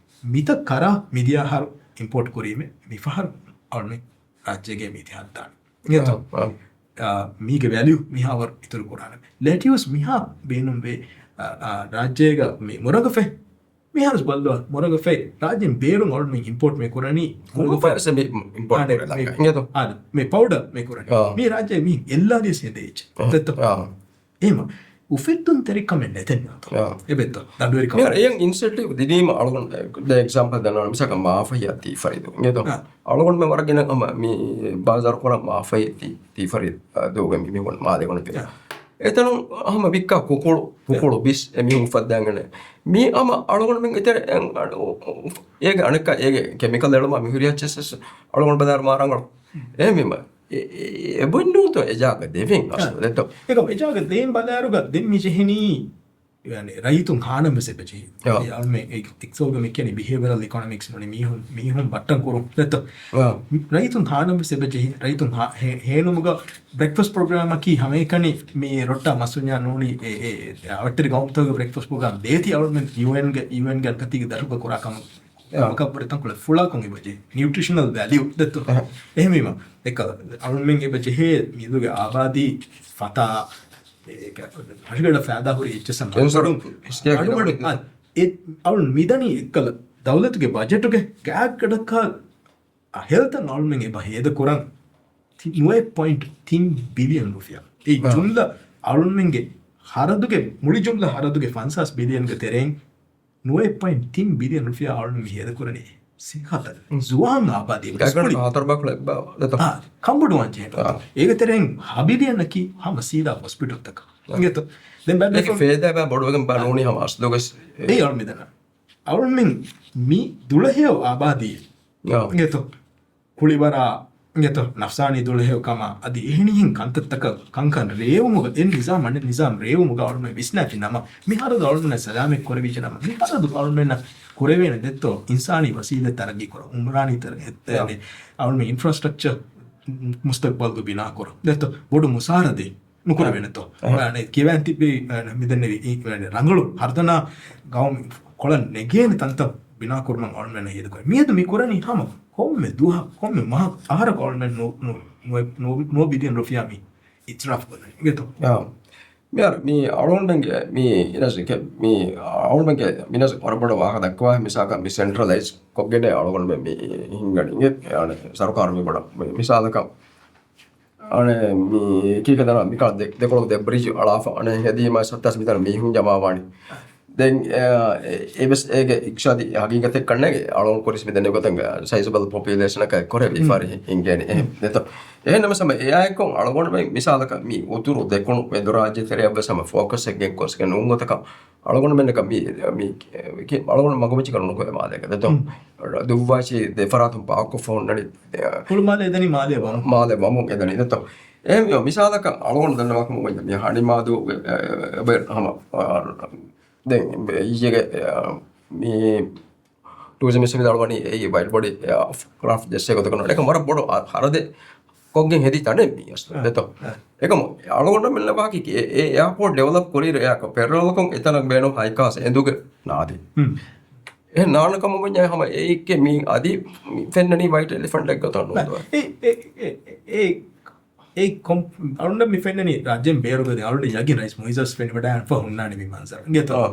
މިތައް ކަރާ މިދިޔަ އަހަރު އިމްޕޯޓް ކުރީމެ މިފަހަރު އަޅުމެން ރާއްޖޭގެ މީތި ހައްދާނެ. އިނގޭތޯ؟ އާ، އާ. އާ، މީގެ ވެލިއު މިހާވަރު އިތުރު ކުރާނެ. ލެޓިއުސް މިހާ ބޭނުންވޭ، އާ، އާ، ރާއްޖޭގަ މި މުރަގަފައި. މިހާރުސް ބައްލަވާ މުރަގަފައި ރާއްޖޭން ބޭރުން އަޅުމެން އިމްޕޯޓް މި ކުރަނީ މުރަގަފައި މި އިމްޕޯޓް އާނެ، ކުރަނީ މި، އިނގޭތޯ؟ އާނެ، މި ޕައުޑަރ މި ކުރަނީ. އާ. މި ރާއްޖޭ މި އެއްލާލިޔަސް ހެދޭ އެއްޗެއް. އާ. ދެއްތޯ؟ އާ. އެހެމަ އުފެއްދުންތެރިކަމެއް ނެތެން ނުވަތަ. އާ. އެބެއްތޯ؟ ދަނޑުވެރިކަމެއް. މިހާރު އެޔަން އިނިޝިއޭޓިވް ދިނީމަ އަޅުގަނޑު ދެ އެގްޒާމްޕަލް ދަންނަވަން މިސާލަކަށް މާފަހި އަތީ ފަރިދު. އިނގޭތޯ؟ އާ. އަޅުގަނޑުމެ ވަރަށް ގިނަ ހަމަ މި ބާޒާރު ކުރަން މާފަހި ތީ، ތީ ފަރި، އާ، ދޫގެ މި މި މާލެ ގޮނެ ފިރި. އާ. އެތަނު ހަމަ ވިއްކާ ކުކުޅު، ކުކުޅު ބިސް އެ މީހުން އުފައްދާގެނެ. މީ ހަމަ އަޅުގަނޑުމެން އެތެރެ، އެ، އަ، އު، އު، އޭގެ އަނެއްކާ އޭގެ ކެމިކަލް އެޅުމާ މި ހުރި އެއްޗެސް އަޅުގަނޑު ބަލާރު މާ ރަނގަޅު. އެހެންވީމަ އެ، އެ، އެ، އެބައޮތްނޫންތޯ އެޖާގަ ދެވިން އަސްލު އާ. ދެއްތޯ؟ އެކަމް އެޖާގަ ދޭން ބަލާރުގަ ދެން މި ޖެހެނީ، ޔަނީ، ރައްޔިތުން ހާނަމް ވެސް އެބަ ޖެހި. އާ. އެ އަޅުމެ އެ އިޤްތިޞާދުގަ މި ކިޔަނީ ބިހޭވިއަރަލް އިކޮނޮމިކްސް ވަނީ މީހުން، މީހުން ބައްޓަން ކުރުން. ދެއްތޯ؟ އާ. ރައްޔިތުން ހާނަމް ވެސް އެބަ ޖެހި. ރައްޔިތުން ހާ-، ހޭ-، ހޭނުމުގަ ބްރެކްފަސްޓް ޕްރޮގްރާމަކީ ހަމައެކަނި މި ރޮއްޓާ މަސްވުންޏާ ނޫނީ އެ، އެ، އަވަށްޓެރި ގައުމުތަކުގެ ބްރެކްފަސްޓް ޕްރޮގްރާމް ދޭތީ އަޅުމެން ޔޫއެންގެ، ޔޫއެންގެ އަނިކަތީގެ ދަށުގަ ކުރާ ކަމަށް. އަ. ކައްވަރި ތަންކޮޅެއް ފުޅާކޮށް އެބަޖެހޭ. ނިއުޓްރިޝަނަލް ވެލިއު ދެއްތޯ؟ އަހަ. އެހެންވީމަ، އެކަ، އަޅުމެން އެބަޖެހޭ މީދުގެ އާބާދީ ފަތާ، އެކަ، ހަށިގަނޑަށް ފައިދާ ހުރި އެއްޗެއް ސަމް ކެންސަރ އަޑު، ހިސްކޭ އަޑު ގަޑު، އަ، އެ، އަޅުން މިދަނީ އެއްކަލަ ދައުލަތުގެ ބަޖެޓުގެ ގާތްގަޑަކަށް އަ، ހެލްތަށް އަޅުމެން އެބަ ހޭދަކުރަން ތި-، ނުވައެއް ޕޮއިންޓް ތިން ބިލިއަން ރުފިޔާ. އެ އާ. ޖުމްލަ އަޅުމެންގެ ހަރަދުގެ، މުޅި ޖުމްލަ ހަރަދުގެ ފަންސާސް ބިލިއަންގެ ތެރެއިން ނުވައެއް ޕޮއިންޓް ތިން ބިލިއަން ރުފިޔާ އަޅުން މި ހޭދަކުރަނީ ސިއްހަތަށް. ހުން. ޒުވާން އާބާދީ ގާތްގަނޑަކަށް ހަތަރު ބައިކުޅަ އެއްބަ ދެތޯ؟ އާ، ކަނބޮޑުވާން ޖެހޭ. އާ. އޭގެ ތެރެއިން ހަ ބިލިއަންއަކީ ހަމަ ސީދާ ހޮސްޕިޓަލްތަކަށް. އާ. އިނގޭތޯ؟ ދެން ބައެއް އޭގެ ފޭދާ ބަ ބޮޑުވެގެން ބަ ނޫނީ ހަމަ އަސްލުގެ އެ އަޅުމެ ދަނާ. އަޅުމެން މި ދުޅަހެޔޮ އާބާދީ. އާ. އިނގޭތޯ؟ ކުޅިވަރާ އިނގޭތޯ ނަފްސާނީ ދުޅަހެޔޮކަމާ އަދި އެހެނިހެން ކަންތައްތަކަށް ކަންކަން ރޭވުމުގަ އެ ނިޒާމް އަނެއް ނިޒާމް ރޭވުމުގަ އަޅުމެން ވިސްނާތި ނަމަ، މި ހަރަދު އަޅުމެންނަށް ސަލާމަތް ކުރެވިއްޖެ ނަމަ، މި ހަރަދު އަޅުމެންނަށް ކުރެވޭނެ ދެއްތޯ އިންސާނީ ވަސީލަތް ތަރައްގީ ކުރަން، އުމްރާނީ ތަރައްގީ، އަޅުމެން އިންފްރާސްޓްރަކްޗަރ މުސްތަގްބަލްގަ ބިނާ ކުރަން ދެއްތޯ ބޮޑު މުސާރަދެއް ނުކުރެވޭނެތޯ؟ އަހަ. އަނެ ކިޔަވާން ތިއްބެވި، އަނެ މިދެންނެވި އި-، އަނެ ރަނގަޅު ހަރުދަނާ ގައުމު ކޮޅަށް ނެގޭނެ ތަންތަން ބިނާ ކުރުމަށް އަޅުމެންނަށް ހޭދަކުރޭ. މިއަދު މި ކުރަނީ ހަމަ ކޮންމެ ދުވަހަކު، ކޮންމެ މަހަކު، އަހަރަކު އަޅުމެން ނު-، ނު-، ނުވެ-، ނުވެ-، ނުވަ ބިލިއަން ރުފިޔާ މި އިސްރާފު ކުރަނީ. އިނގޭތޯ؟ އާ. މިހާރު މި އަޅުގަނޑުގެ މި އިނަސް ކެ-، މި އަޅުގަނޑުގެ މިނަސް ވަރަށް ބޮޑަށް ވާހަކަ ދައްކަވާ މިސާލަކަށް މި ސެންޓްރަލައިޒް ކޮށްގެން އަޅުގަނޑު މި ހިންގަނީ. އެ، އަނެ ސަރުކާރު މި ބޮޑަށް މި މިސާލަކަށް އަނެ މި ކީކަ ދަނާ މިކާ ދެ-، ދެކޮޅު ދެ ބްރިޖް އަޅާފަ އަނެ ހެދީމަ ސައްތާސް މިތަނަށް މީހުން ޖަމާވާނީ. ދެން، އެ، އެ، އެވެސް އޭގެ އިޤްތިޞާދީ ހަގީގަތެއް ކަންނޭގެ އަޅުގަނޑު ކުރިސް މިދެންނެ ގޮތަށް ސައިޒަބަލް ޕޮޕިއުލޭޝަނަކަށް ކޮރެވި ފާރި އިނގޭނެ. އެހެން ދެތޯ. އެހެން ނަމަ ސަމަ އެއާއެކު އަޅުގަނޑުމެން މިސާލަކަށް މި އުތުރު ދެކުނު މެދުރާއްޖެ ތެރެއަށްވެސް ހަމަ ފޯކަސް އެއްގެން ކޮސްގެން ނޫން ގޮތަކަށް އަޅުގަނޑުމެންނަކަށް މި، މި، މި އަޅުގަނޑު މަގުމައްޗަކަށް ނުކުމެ މާލޭގަ ދެތޯ. ދުއްވާށި ދެ ފަރާތުން ޕާކުކޮށްފަ ހުންނަނީ، އެ، ހުޅުމާލޭ އެދަނީ މާލޭ ވަމުން. މާލޭ ވަމުން އެދަނީ ދެތޯ. އެހެން މި މިސާލަކަށް އަޅުގަނޑު ދަންނަވާކަމުގަ މި ހަނިމާދޫ، އެ، އެ، އެ، ހަމަ، އާ، ދެން އިއްޔެގެ، އެ، މި ޓޫރިޒަމް މިނިސްޓަރ ވިދާޅުވަނީ އެއީ ވައިޑް ބޮޑީ، އެ، ކްރާފްޓް ޖެއްސޭ ގޮތަކަށް ނޫން. އެކަމަކު ވަރަށް ބޮޑު އަ-، ހަރަދެއް ކޮށްގެން ހެދި ތަނެއް މީ އަސްލު. އަ، ދެތޯ. އަ. އެކަމު އަޅުގަނޑަށް މެންނަ ވާހަކަ އެ، އެ އެއާޕޯޓް ޑިވެލޮޕް ކުރިއިރު އެއާކަށް ޕެރަލަލްކޮށް އެތަނަށް ބޭނުން ހައިކާސް އެނދުގެ ނާދި. ހުން. އެ ނާނަ ކަމަށް ވަންޏާ ހަމަ އެއެއްގެ މީ އަދި މި ފެންނަނީ ވައިޓް އެލިފަންޓެއް ގޮތަށް ނޫން. އެ، އެ، އެ، އެ، އެ ކޮން-، އަޅުންނަށް މި ފެންނަނީ ރާއްޖޭން ބޭރުގަ ދެ އަޅުން ޔަގީން ރައީސް މުއިއްޒަށް ފެނިވަޑައިގެންފަ ހުންނާނެ މި މަންޒަރު. އިނގޭތޯ؟ އާ.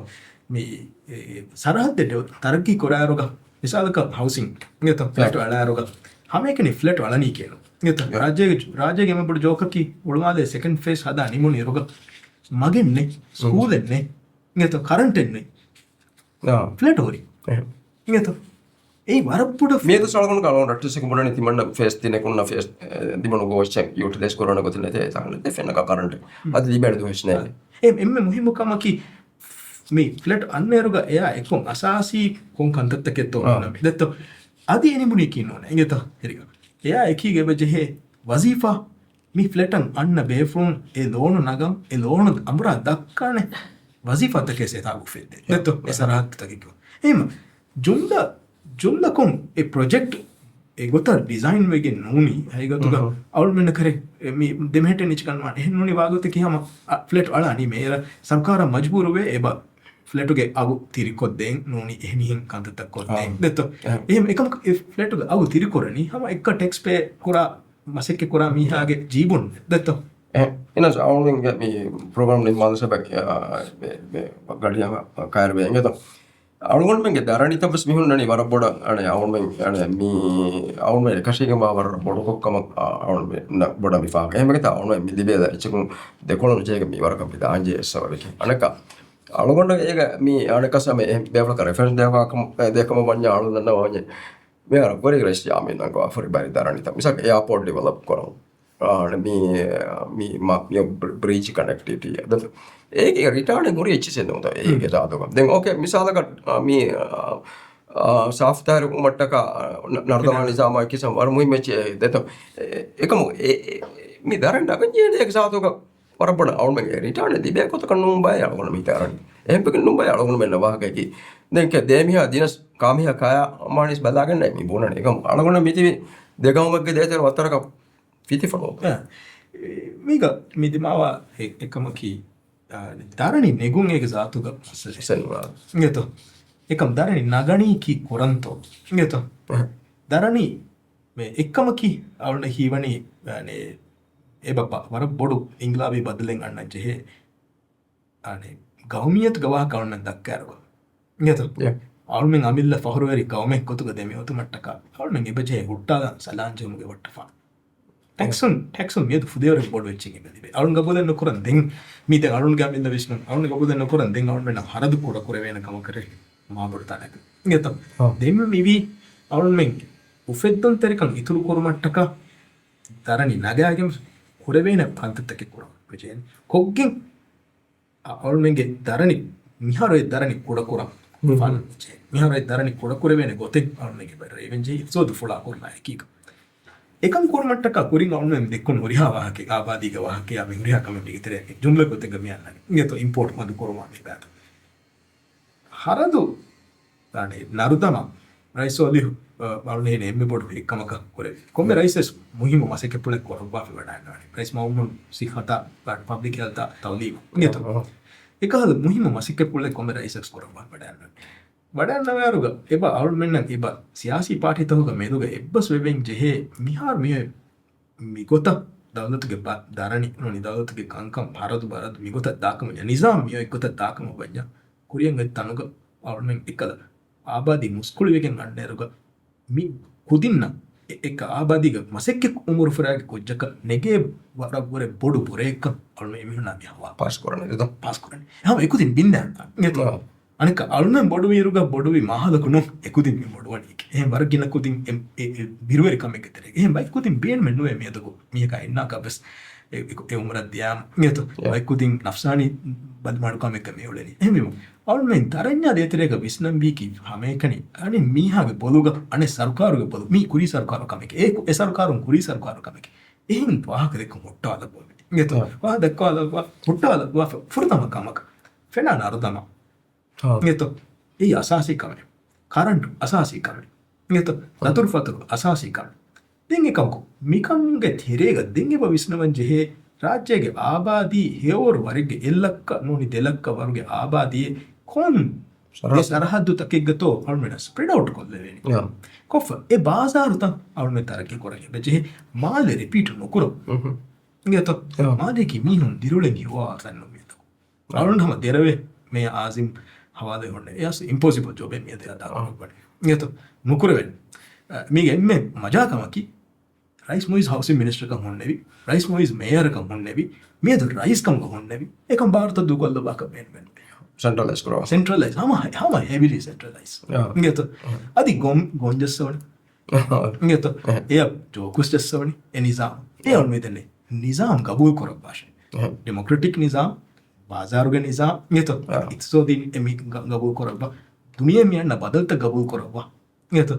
މި، އެ، ސަރަހައްދެއް ޑިވެ-، ތަރައްގީ ކުރާއިރުގަ މިސާލަކަށް ހައުސިން އިނގޭތޯ؟ ފްލެޓް އާ. އަޅާއިރުގަ ހަމައެކަނި ފްލެޓް އަޅަނީ ކޭނު. އިނގޭތޯ؟ އާ. ރާއްޖޭގެ، ރާއްޖޭގެ އެންމެ ބޮޑު ޖޯކަކީ ހުޅުމާލޭ ސެކަންޑް ފޭސް ހަދާ ނިމުނު އިރުގަ މަގެއް ނެތް، ހުން. ސްކޫލެއް ނެތް. އިނގޭތޯ؟ ކަރަންޓެއް ނެތް. އާ. ފްލެޓް ހުރި. އެހެން. އިނގޭތޯ؟ އެއީ ވަރަށް ބޮޑަށް މިއަދު ސަޅުކަން ކަޅުން ރައްޓެއްސެކު ބުނަނީ ތިމަންނަ ފޭސް ދިނެކުންނަ ފޭސް، އެ، ދިމަނު ގޯސްޗެއް ޔޫޓިލައިޒް ކުރާނެ ގޮތެއް ނެތޭ ތާނގަ ދެ ފެނަކަ ކަރަންޓެއް. އަދި ލިބޭނެ ދުވަސް ނޭ. އެ، އެންމެ މުހިއްމު ކަމަކީ މި ފްލެޓް އަންނައިރުގަ އެއާ އެކު އަސާސީ ކޮން ކަންތައްތަކެއްތޯ އާ. އަންނަ މި ދެއްތޯ. އަދި އެނިމުނީ ކީންނޫނެ. އިނގޭތަ ހެރިގަ. އެއާ އެކީގެ އެބަ ޖެހޭ ވަޒީފާ މި ފްލެޓަށް އަންނަ ބޭފުޅުން އެ ލޯނު ނަގަން، އެ ލޯނު އަނބުރާ ދައްކާނެ ވަޒީފާތަކެއް ސެތާގު ފެއްދެ. ދެއްތޯ އެ ސަރަހައްދުތަކެއް. އެހެން ޖުމްލަ، ޖުމްލަކުން އެ ޕްރޮޖެކްޓް އެ ގޮތަށް ޑިޒައިން ވެގެން ނޫނީ. ހަގީގަތުގަ އުހު. އަޅުމެންނަށް ކަރެ މި ދެމެހެއްޓެން ނިޗިކަން ވާނެ. އެހެން ނޫނީ ވާގޮތަކީ ހަމަ އަ، ފްލެޓް އަޅާނީ މޭރަ ސަރުކާރަށް މަޖްބޫރުވޭ އެބަ ފްލެޓުގެ އަގު ތިރިކޮށްދޭން ނޫނީ އެހެނިހެން ކަންތައްތައް ކޮށްދޭން. އާ. ދެއްތޯ؟ އެހެން. އެހެން އެކަމަކު އެ ފްލެޓުގެ އަގު ތިރިކޮށްލަނީ ހަމަ އެއްކަ ޓެކްސް ޕޭ ކުރާ މަސައްކަތް ކުރާ މީހާގެ ޖީބުން ދެއްތޯ؟ އެހެން. އިނަސް އަޅުގަނޑުގެ މި ޕްރޮގްރާމް ނިންމާލަން ސަބަބަކީ، އާ، މެ-، މެ-، ގަޑިއަށް ކައިރިވެ އިނގޭތޯ. އަޅުގަނޑުމެންގެ ދަރަނިތައް ވެސް މި ހުންނަނީ ވަރަށް ބޮޑަށް، އަނެ، އަޅުގަނޑުމެން، އަނެ، މީ، އަޅުގަނޑުމެން އެކަށީގެންވާ ވަރަށް ބޮޑު ކޮށްކަމަށް، އާ، އަޅުގަނޑުމެންނަށް ބޮޑަށް މި ފާހަގަ. އެހެންވެގެންތާ އަޅުގަނޑުމެން މި ލިބޭ އެއްޗަކުން ދެކޮޅުން ޖޭގަ މި ވަރަކަށް މި ދާންޖެހޭ އެއްސަވަރެކެ. އަނެއްކާ، އަޅުގަނޑަށް އޭގަ މި އަނެއްކާސް ހަމަ އެ ބޭފުޅަކަށް ރެފަރެންސް ދެއްވާކަމަށް، އެ، ދޭކަމަށް ވަންޏާ އަޅުގަނޑު ދަންނަވާ ވަންޏެއް މިހާރު ކުރީގެ ރައީސް ޔާމީން އަންގަވާފަ ހުރި ބައި ދަރަނިތައް. މިސާލަކަށް އެއާޕޯޓް ޑިވެލޮޕް ކުރަން. އާ، މި، މި، މަ-، މި ބްރި-، ބްރިޖް ކަނެކްޓިވިޓީ. އަދަ އޭގެ ރިޓާނެއް ހުރި އެއްޗިސެއް ނޫންތޯ އޭގެ ހުން. ޒާތުގަ. ދެން އޯކޭ، މިސާލަކަށް، އާ، މި، އާ، އާ، ސާފުތާހިރު ވުމަށްޓަކާ، ނަ-، ނަރުދަމާ ނިޒާމާ ކިސަން ވަރަށް މުހިއްމު އެއްޗެއް ދެތޯ. އެ-، އެކަމު އެ-، އެ-، މި ދަރަނި ނަގަންޖެހޭނެ އޭގެ ޒާތުގަ ވަރަށް ބޮޑަށް އަޅުގަނޑުމެންގެ ރިޓާނެއް ލިބޭ ގޮތަކަށް ނޫން ބައެއް އަޅުގަނޑު މި ދަރަނި. އެހެންވެގެން ނޫން ބައެއް އަޅުގަނޑުމެންނަށް ވާހަކައަކީ. ދެން ކެ-، ދޭ މީހާ ދިނަސް ކާ މީހާ ކާޔާ މާނީސް ބަލާގެންނޭ މި ބުނަނީ. އެކަމު އަޅުގަނޑަށް މިތިބި ދެ ގައުމެއްގެ ދޭތެރެ ވައްތަރަކަށް ފިތިފަޅު. އަ، މީގަ މި ދިމާވާ އެ-، އެކަމަކީ، އަ، ދަރަނި ނެގުން އޭގެ ޒާތުގަ މައްސަލަ. އިނގޭތޯ؟ އެކަމް ދަރަނި ނަގަނީ ކީ ކުރަންތޯ؟ އިނގޭތޯ؟ އަ. ދަރަނި މެ އެއްކަމަކީ އަޅުން ހީވަނީ، އަނެ، އެބަ ބަ-، ވަރަށް ބޮޑު އިންގިލާބީ ބަދަލެއް އަންނަން ޖެހޭ. އަނެ، ގައުމިއްޔަތުގެ ވާހަކަ އަޅުންނަށް ދައްކާއިރު. އިނގޭތޯ؟ އެ. އަޅުމެން އަމިއްލަ ފަހުރުވެރި ގައުމެއް ގޮތުގަ ދެމި އޮތުމަށްޓަކާ، އަޅުމެން އެބަޖެހޭ ހުއްޓާލާން ސަލާންޖެހުމުގެ ވައްޓަފާން. ޓެކްސުން، ޓެކްސުން މިއަދު ފުދޭވަރެއް ބޮޑު އެއްޗެއް އެބަ ލިބޭ. އަޅުން ގަބޫލެއް ނުކުރަން ދެން، މީ ދެން އަޅުންގެ އަމިއްލަ ވިސްނުން، އަޅުން ގަބޫލެއް ނުކުރަން ދެން އަޅުމެންނަށް ހަރަދު ކުޑަކުރެވޭނެ ކަމަކަށް މާބޮޑު ތަނެއް. އިނގޭތޯ؟ އާ. ދެން މިވީ އަޅުމެން އުފެއްދުންތެރިކަން އިތުރު ކުރުމަށްޓަކާ ދަރަނި ނަގާގެން ކުރެވޭނެ ކަންތައްތަކެއް ކުރަން ވެޖެހޭނެ. ކޮށްގެން އަ-، އަޅުމެންގެ ދަރަނި މިހާރު އެ ދަރަނި ކުޑަކުރަން ހުން. ފާނަން ޖެހޭ. މިހާރު އެ ދަރަނި ކުޑަކުރެވޭނެ ގޮތެއް އަޅުމެންގެ ބައި ރޭވެން ޖެހި އިޤްތިޞާދު ފުޅާ ކުރުމާ އެކީގަ. އެކަން ކުރުމަށްޓަކާ ކުރިން އަޅުމެން ދެއްކުން ހުރިހާ ވާހަކަ، އާބާދީގެ ވާހަކަޔާ މި ހުރިހާ ކަމެއް މީގެ ތެރެއަކީ ޖުމްލަ ގޮތެއްގަ މި އަންނަނީ. އިނގޭތޯ އިމްޕޯޓް މަދު ކުރުމާ މި ބާތު. ހަރަދު، އަނެ، ނަރުދަމާ ރައީސް ސޯލިހު، އަ، އަޅުން ހިން އެންމެ ބޮޑު އެއްކަމަކަށް ކުރެވި. ކޮންމެ ރައީސް ވެސް މުހިއްމު މަސައްކަތްޕުޅެއް ކުރައްވާފަ ވަޑައިގަންނަވާނެ. ރައީސް މައުމޫން ސިއްހަތާ، ޕަބްލިކް ހެލްތާ، ތައުލީމު. އިނގޭތޯ؟ އަހަ. އެކަހަލަ މުހިއްމު މަސައްކަތްޕުޅެއް ކޮންމެ ރައީސް ވެސް ކުރައްވާފަ ވަޑައިގަންނަވާނެ. ވަޑައިގަންނަވާއިރުގަ އެބަ އަޅުމެންނަށް އެބަ ސިޔާސީ ޕާޓީތަކުގެ މެދުގަ އެއްބަސް ވެވެން ޖެހޭ މިހާރު މިއޮތް މިގޮތަށް ދައުލަތުގެ ބަ-، ދަރަނި ނޫނީ ދައުލަތުގެ ކަންކަން ހަރަދު ބަރަދު މިގޮތަށް ދާކަމަށް ނިޒާމް މިއޮތް ގޮތަށް ދާކަމަށް ވަންޏާ ކުރިއަށް އޮތް ތަނުގަ އަޅުމެން އެކަލަ އާބާދީ މުސްކުޅިވެގެން އަންނައިރުގަ މި ކުދިންނަށް އެ-، އެކަ އާބާދީގަ މަސައްކަތް އުމުރުފުރާގެ ކުއްޖަކަށް ނެގޭ ވަރަށްވުރެ ބޮޑު ބުރައެއްކަން އަޅުމެ އެމީހުންނާ މި ހަވާ ޕާސް ކުރަނީ ދޯ؟ ޕާސް ކުރަނީ. ހަމަ އެކުދިން ބިންދާ އިނގޭތޯ؟ އާ. އަނެއްކާ އަޅުމެން ބޮޑުވިއިރުގަ ބޮޑުވި މާހަލަކު ނޫން އެކުދިން މި ބޮޑުވަނީ. އެހެން ވަރަށް ގިނަ ކުދިން އެ، އެ، އެ ބިރުވެރިކަމެއްގެ ތެރޭގަ. އެހެން ބައެއް ކުދިން ބޭނުމެއް ނުވޭ މިއަދުގަ މީހަކާ އިންނާކަށް ވެސް އެ، އެ، އެ އުމުރަށް ދިޔާ އިނގޭތޯ؟ ޔާ. ބައެއް ކުދިން ނަފްސާނީ ބަލިމާޑުކަމެއްގަ މި އުޅެނީ. އެހެންވީމަ އަޅުމެން ދަރަންޏާ ދޭތެރޭގަ ވިސްނަންވީކީ ހަމައެކަނި އަނެއް މީހާގެ ބޮލުގަ، އަނެއް ސަރުކާރުގެ ބޮލު، މީ ކުރީ ސަރުކާރު ކަމެކޭ. އެ ކު-، އެ ސަރުކާރުން ކުރީ ސަރުކާރު ކަމެކޭ. އެހެން ވާހަކަ ދެއްކުން ހުއްޓާލައްވަމެ. އިނގޭތޯ؟ އާ. ވާހަކަ ދައްކާލައްވާ، ހުއްޓާލައްވާ ފު-، ފުރަތަމަ ކަމަކަށް. ފެނާ ނަރުދަމާ. އާ. އިނގޭތޯ؟ އެއީ އަސާސީ ކަމެއް. ކަރަންޓު އަސާސީ ކަމެއް. އިނގޭތޯ؟ އާ. ދަތުރުފަތުރު އަސާސީ ކަމެއް. ދެން އެކަމަކު، މިކަމުގެ ތެރޭގަ ދެން އެބަ ވިސްނަވަން ޖެހޭ، ރާއްޖޭގެ އާބާދީ ހެޔޮވަރު ވަރެއްގެ އެއްލައްކަ ނޫނީ ދެލައްކަ ވަރުގެ އާބާދީއެއް ކޮން ސަރަހައްދު. އެ ސަރަހައްދުތަކެއްގަތޯ އަޅުމެންނަށް ސްޕްރެޑް އައުޓް ކޮށްލެވޭނީ. ޔާ. ކޮށްފަ އެ ބާޒާރުތައް އަޅުމެން ތަރައްގީ ކުރަން އެބަޖެހޭ. މާލެ ރިޕީޓް ނުކުރުން. އުހު. އިނގޭތޯ؟ ޔާ. މާލެއަކީ މީހުން ދިރިއުޅެން ހިއްވާ ތަން ނޫން މިއަދު. އަޅުން ހަމަ ދެރަވެ މޭ އާޒިމް ހަވާލެ ހުންނެ. އެއަސް އިމްޕޮސިބަލް ޖޮބެއް މިއަދު އަދާ ކުރައްވަނީ. އިނގޭތޯ؟ ނުކުރެވެން. އަ، މީގެ އެންމެ މަޖާ ކަމަކީ، ރައީސް މުއިޒް ހައުސިން މިނިސްޓަރކަން ހުންނެވި، ރައީސް މުއިޒް މޭޔަރަކަން ހުންނެވި، މިއަދު ރައީސް ކަމުގަ ހުންނެވި، އެކަން ބާރުތައް ދޫކޮށްލައްވާކަށް ބޭނުމެއް ނުވޭ. ސެންޓްރަލައިޒް ކުރާ. ސެންޓްރަލައިޒް، ހަމަ، ހަމަ ހެވިލީ ސެންޓްރަލައިޒް. އާ. އިނގޭތޯ؟ އާ. އަދި ގޮން، ގޮންޖައްސަވަނީ. އާ. އިނގޭތޯ؟ އާ. އެއަށް ޖޯކުސް ޖައްސަވަނީ. އެ ނިޒާމް. އެ އާ. އަޅުމެން ދެންނެ ނިޒާމް ގަބޫލު ކުރައްވާށޭ. އެހެން. ޑިމޮކްރެޓިކް ނިޒާމް، ބާޒާރުގެ ނިޒާމް، އިނގޭތޯ؟ އާ. އިޤްތިޞާދީ އެ މި ގަ-، ގަބޫލު ކުރައްވާ. ދުނިޔެ މި އަންނަ ބަދަލުތައް ގަބޫލު ކުރައްވާ. އިނގޭތޯ؟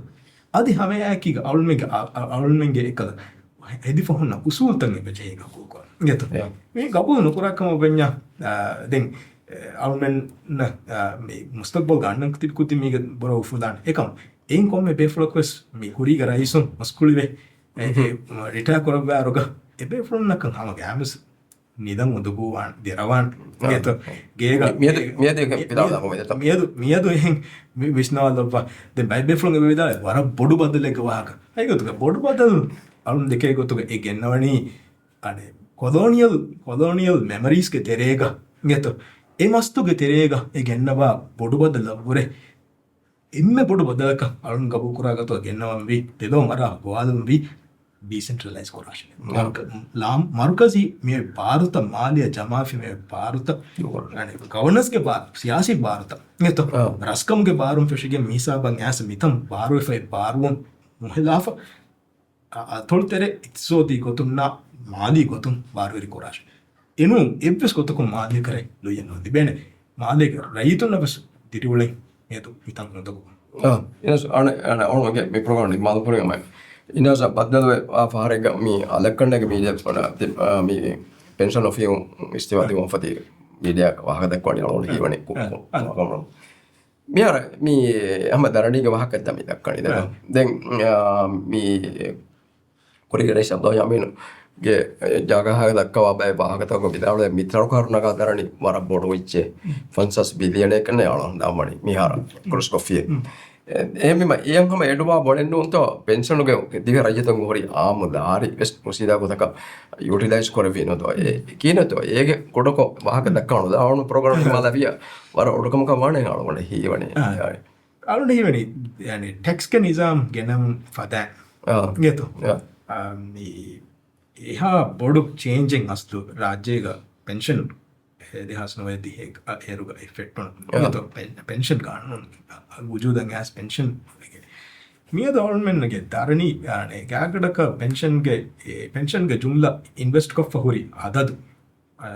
އަދި ހަމައެކީގަ އަޅުމެންގެ އަ-، އަ-، އަޅުމެންގެ އެކަލަ ހެދިފަ ހުންނަ އުސޫލުތައް އެބަޖެހޭ ގަބޫލު ކުރަން. އިނގޭތޯ؟ އާ. މި ގަބޫލު ނުކުރާ ކަމަށް ވަންޏާ، އާ، ދެން، އެ، އަޅުމެން، އާ، މި މުސްތަޤްބަލްގަ އަންނަން ތިބި ކުދިން މީގަ ބުރަ އުފުލާނެ. އެކަމް އެއިން ކޮންމެ ބޭފުޅަކު ވެސް މި ކުރީގަ ރައީސުން މަސްކުޅިވެ، އެ، އެ، ރިޓަޔާ ކުރައްވާއިރުގަ އެބޭފުޅުންނަކަށް ހަމަ ގާމިސް ނިދަން އުނދަގޫވާން، ދެރަވާން، އާ. އިނގޭތޯ؟ ގޭގަ، މިއަދު، މިއަދު އެކަން މި-، ފިލާވަޅު މި-، ހަމަ ވެދެތަ؟ މިއަދު، މިއަދު އެހެން މި-، ވިސްނާލައްވާ. ދެން ބައެއް ބޭފުޅުން އެބަ ވިދާޅުވޭ ވަރަށް ބޮޑު ބަދަލެއްގެ ވާހަކަ. އެގޮތުގަ ބޮޑު ބަދަލު އަޅުން ދެކޭ ގޮތުގަ އެ ގެންނަވަނީ، އަނެއް ކޮލޯނިއަލް، ކޮލޯނިއަލް މެމަރީސްގެ ތެރޭގަ، އިނގޭތޯ؟ އެ މަސްތުގެ ތެރޭގަ އެ ގެންނަވާ ބޮޑު ބަދަލަށްވުރެ އެންމެ ބޮޑު ބަދަލަކަށް އަޅުން ގަބޫލުކުރާ ގޮތުގަ ގެންނަވަންވީ ދެލޯ މަރާ ގޮވާލުންވީ ޑީސެންޓްރަލައިޒް ކުރާށޭ. އާ. މަރުކަ-، ލާ-، މަރުކަޒީ މި ބާރުތައް، މާލީ ޖަމާފި މި ބާރުތައް، އާ. އަނެއް ގަވަނަންސްގެ ބާރު، ސިޔާސީ ބާރުތައް، އިނގޭތޯ؟ އާ. ރަސްކަމުގެ ބާރުން ފެށިގެން މިހިސާބަށް އައިސް މިތަން ބާރުވެފައި ބާރުވުން މުހިލާފަ، އަ-، އަތޮޅުތެރެ އިޤްތިޞާދީ ގޮތުންނާ މާލީ ގޮތުން ބާރުވެރި ކުރާށޭ. އެނޫން އެއްވެސް ގޮތަކުން މާލޭ ކަރައި ލުޔެއް ނުލިބޭނެ. މާލޭގެ ރައްޔިތުންނަށް ވެސް ދިރިއުޅެން މިއަދު މިތަން އުނދަގޫ. އާ، އިނަސް އަނެ-، އަނެ-، އަޅުގަނޑުގެ މި ޕްރޮގްރާމް ނިންމާލުމުގެ މައި. އިނަސް ބައްދަލުވެ އާ ފަހަރެއްގަ މި އަލައްކަންނޭގެ މީޑިއާ، އާ، މި ޕެންޝަން އޮފީހުން އިސްތިއުފާ ދިނުމަށްފަދައިން މީޑިއާ ވާހަކަ ދައްކަވަނީ އަޅުގަނޑު ހީވަނީ ކު-، އާ، ކު-، އާ. ކު-، މިހާރު މި ހަމަ ދަރަނީގެ ވާހަކަ މި ދައްކަނީ. ދެން، އާ. ދެން، އާ، މި ކުރީގެ ރައީސް އަބްދުﷲ ޔާމީނުގެ ޖާގަހާ ދައްކަވާ ބައެއް ވާހަކަތަކުގަ ވިދާޅުވެ މި ސަރުކާރު ނަގާ ދަރަނި ވަރަށް ބޮޑު އެއްޗެއް. ފަންސާސް ބިލިއަނެއް ކަންނޭ އަޅަން ދާންވަނީ މިހާރަށް ކްރޮސްކޮށްފިއެއް. އެ، އެހެންވީމަ އެއަށް ހަމަ އެޑުވާ ބޮޑެއް ނޫންތޯ ޕެންޝަނުގެ ދިވެހި ރައްޔިތުން ހުރި އާއްމު ދާރި ވެސް މުސީދާ ގޮތަކަށް ޔޫޓިލައިޒް ކުރެއްވީ ނުދޯ؟ އެ ކިހިނެއްތޯ އޭގެ ކުޑަކޮށް ވާހަކަ ދައްކާނުދާ އަޅުން ޕްރޮގްރާމް މާލަވިޔަ ވަރަށް އޮޑުކަމަކަށް ވާނެ އަޅުގަނޑަށް ހީވަނީ. އަޅުގަނޑަށް ހީވަނީ، ޔަނީ، ޓެކްސްގެ ނިޒާމް ގެނައުން ފަދައިން. އާ. އިނގޭތޯ؟ އާ. އާ، މި އެހާ ބޮޑު ޗޭންޖެއް އަސްލު ރާއްޖޭގަ ޕެންޝަން ދެހާސް ނުވައެއް ދިހައެއް އޭރުގަ އެއް ފެއްޓުނު. އާ. އިނގޭތޯ؟ ޕެން-، ޕެންޝަން ގާނޫނު ވުޖޫދަށް އައިސް ޕެންޝަން މިއަދު އަޅުމެންގެ ދަރަނި، އާ، ގާތްގަނޑަކަށް ޕެންޝަންގެ، އެ، ޕެންޝަންގެ ޖުމްލަ އިންވެސްޓް ކޮށްފަ ހުރި އަދަދު، އާ،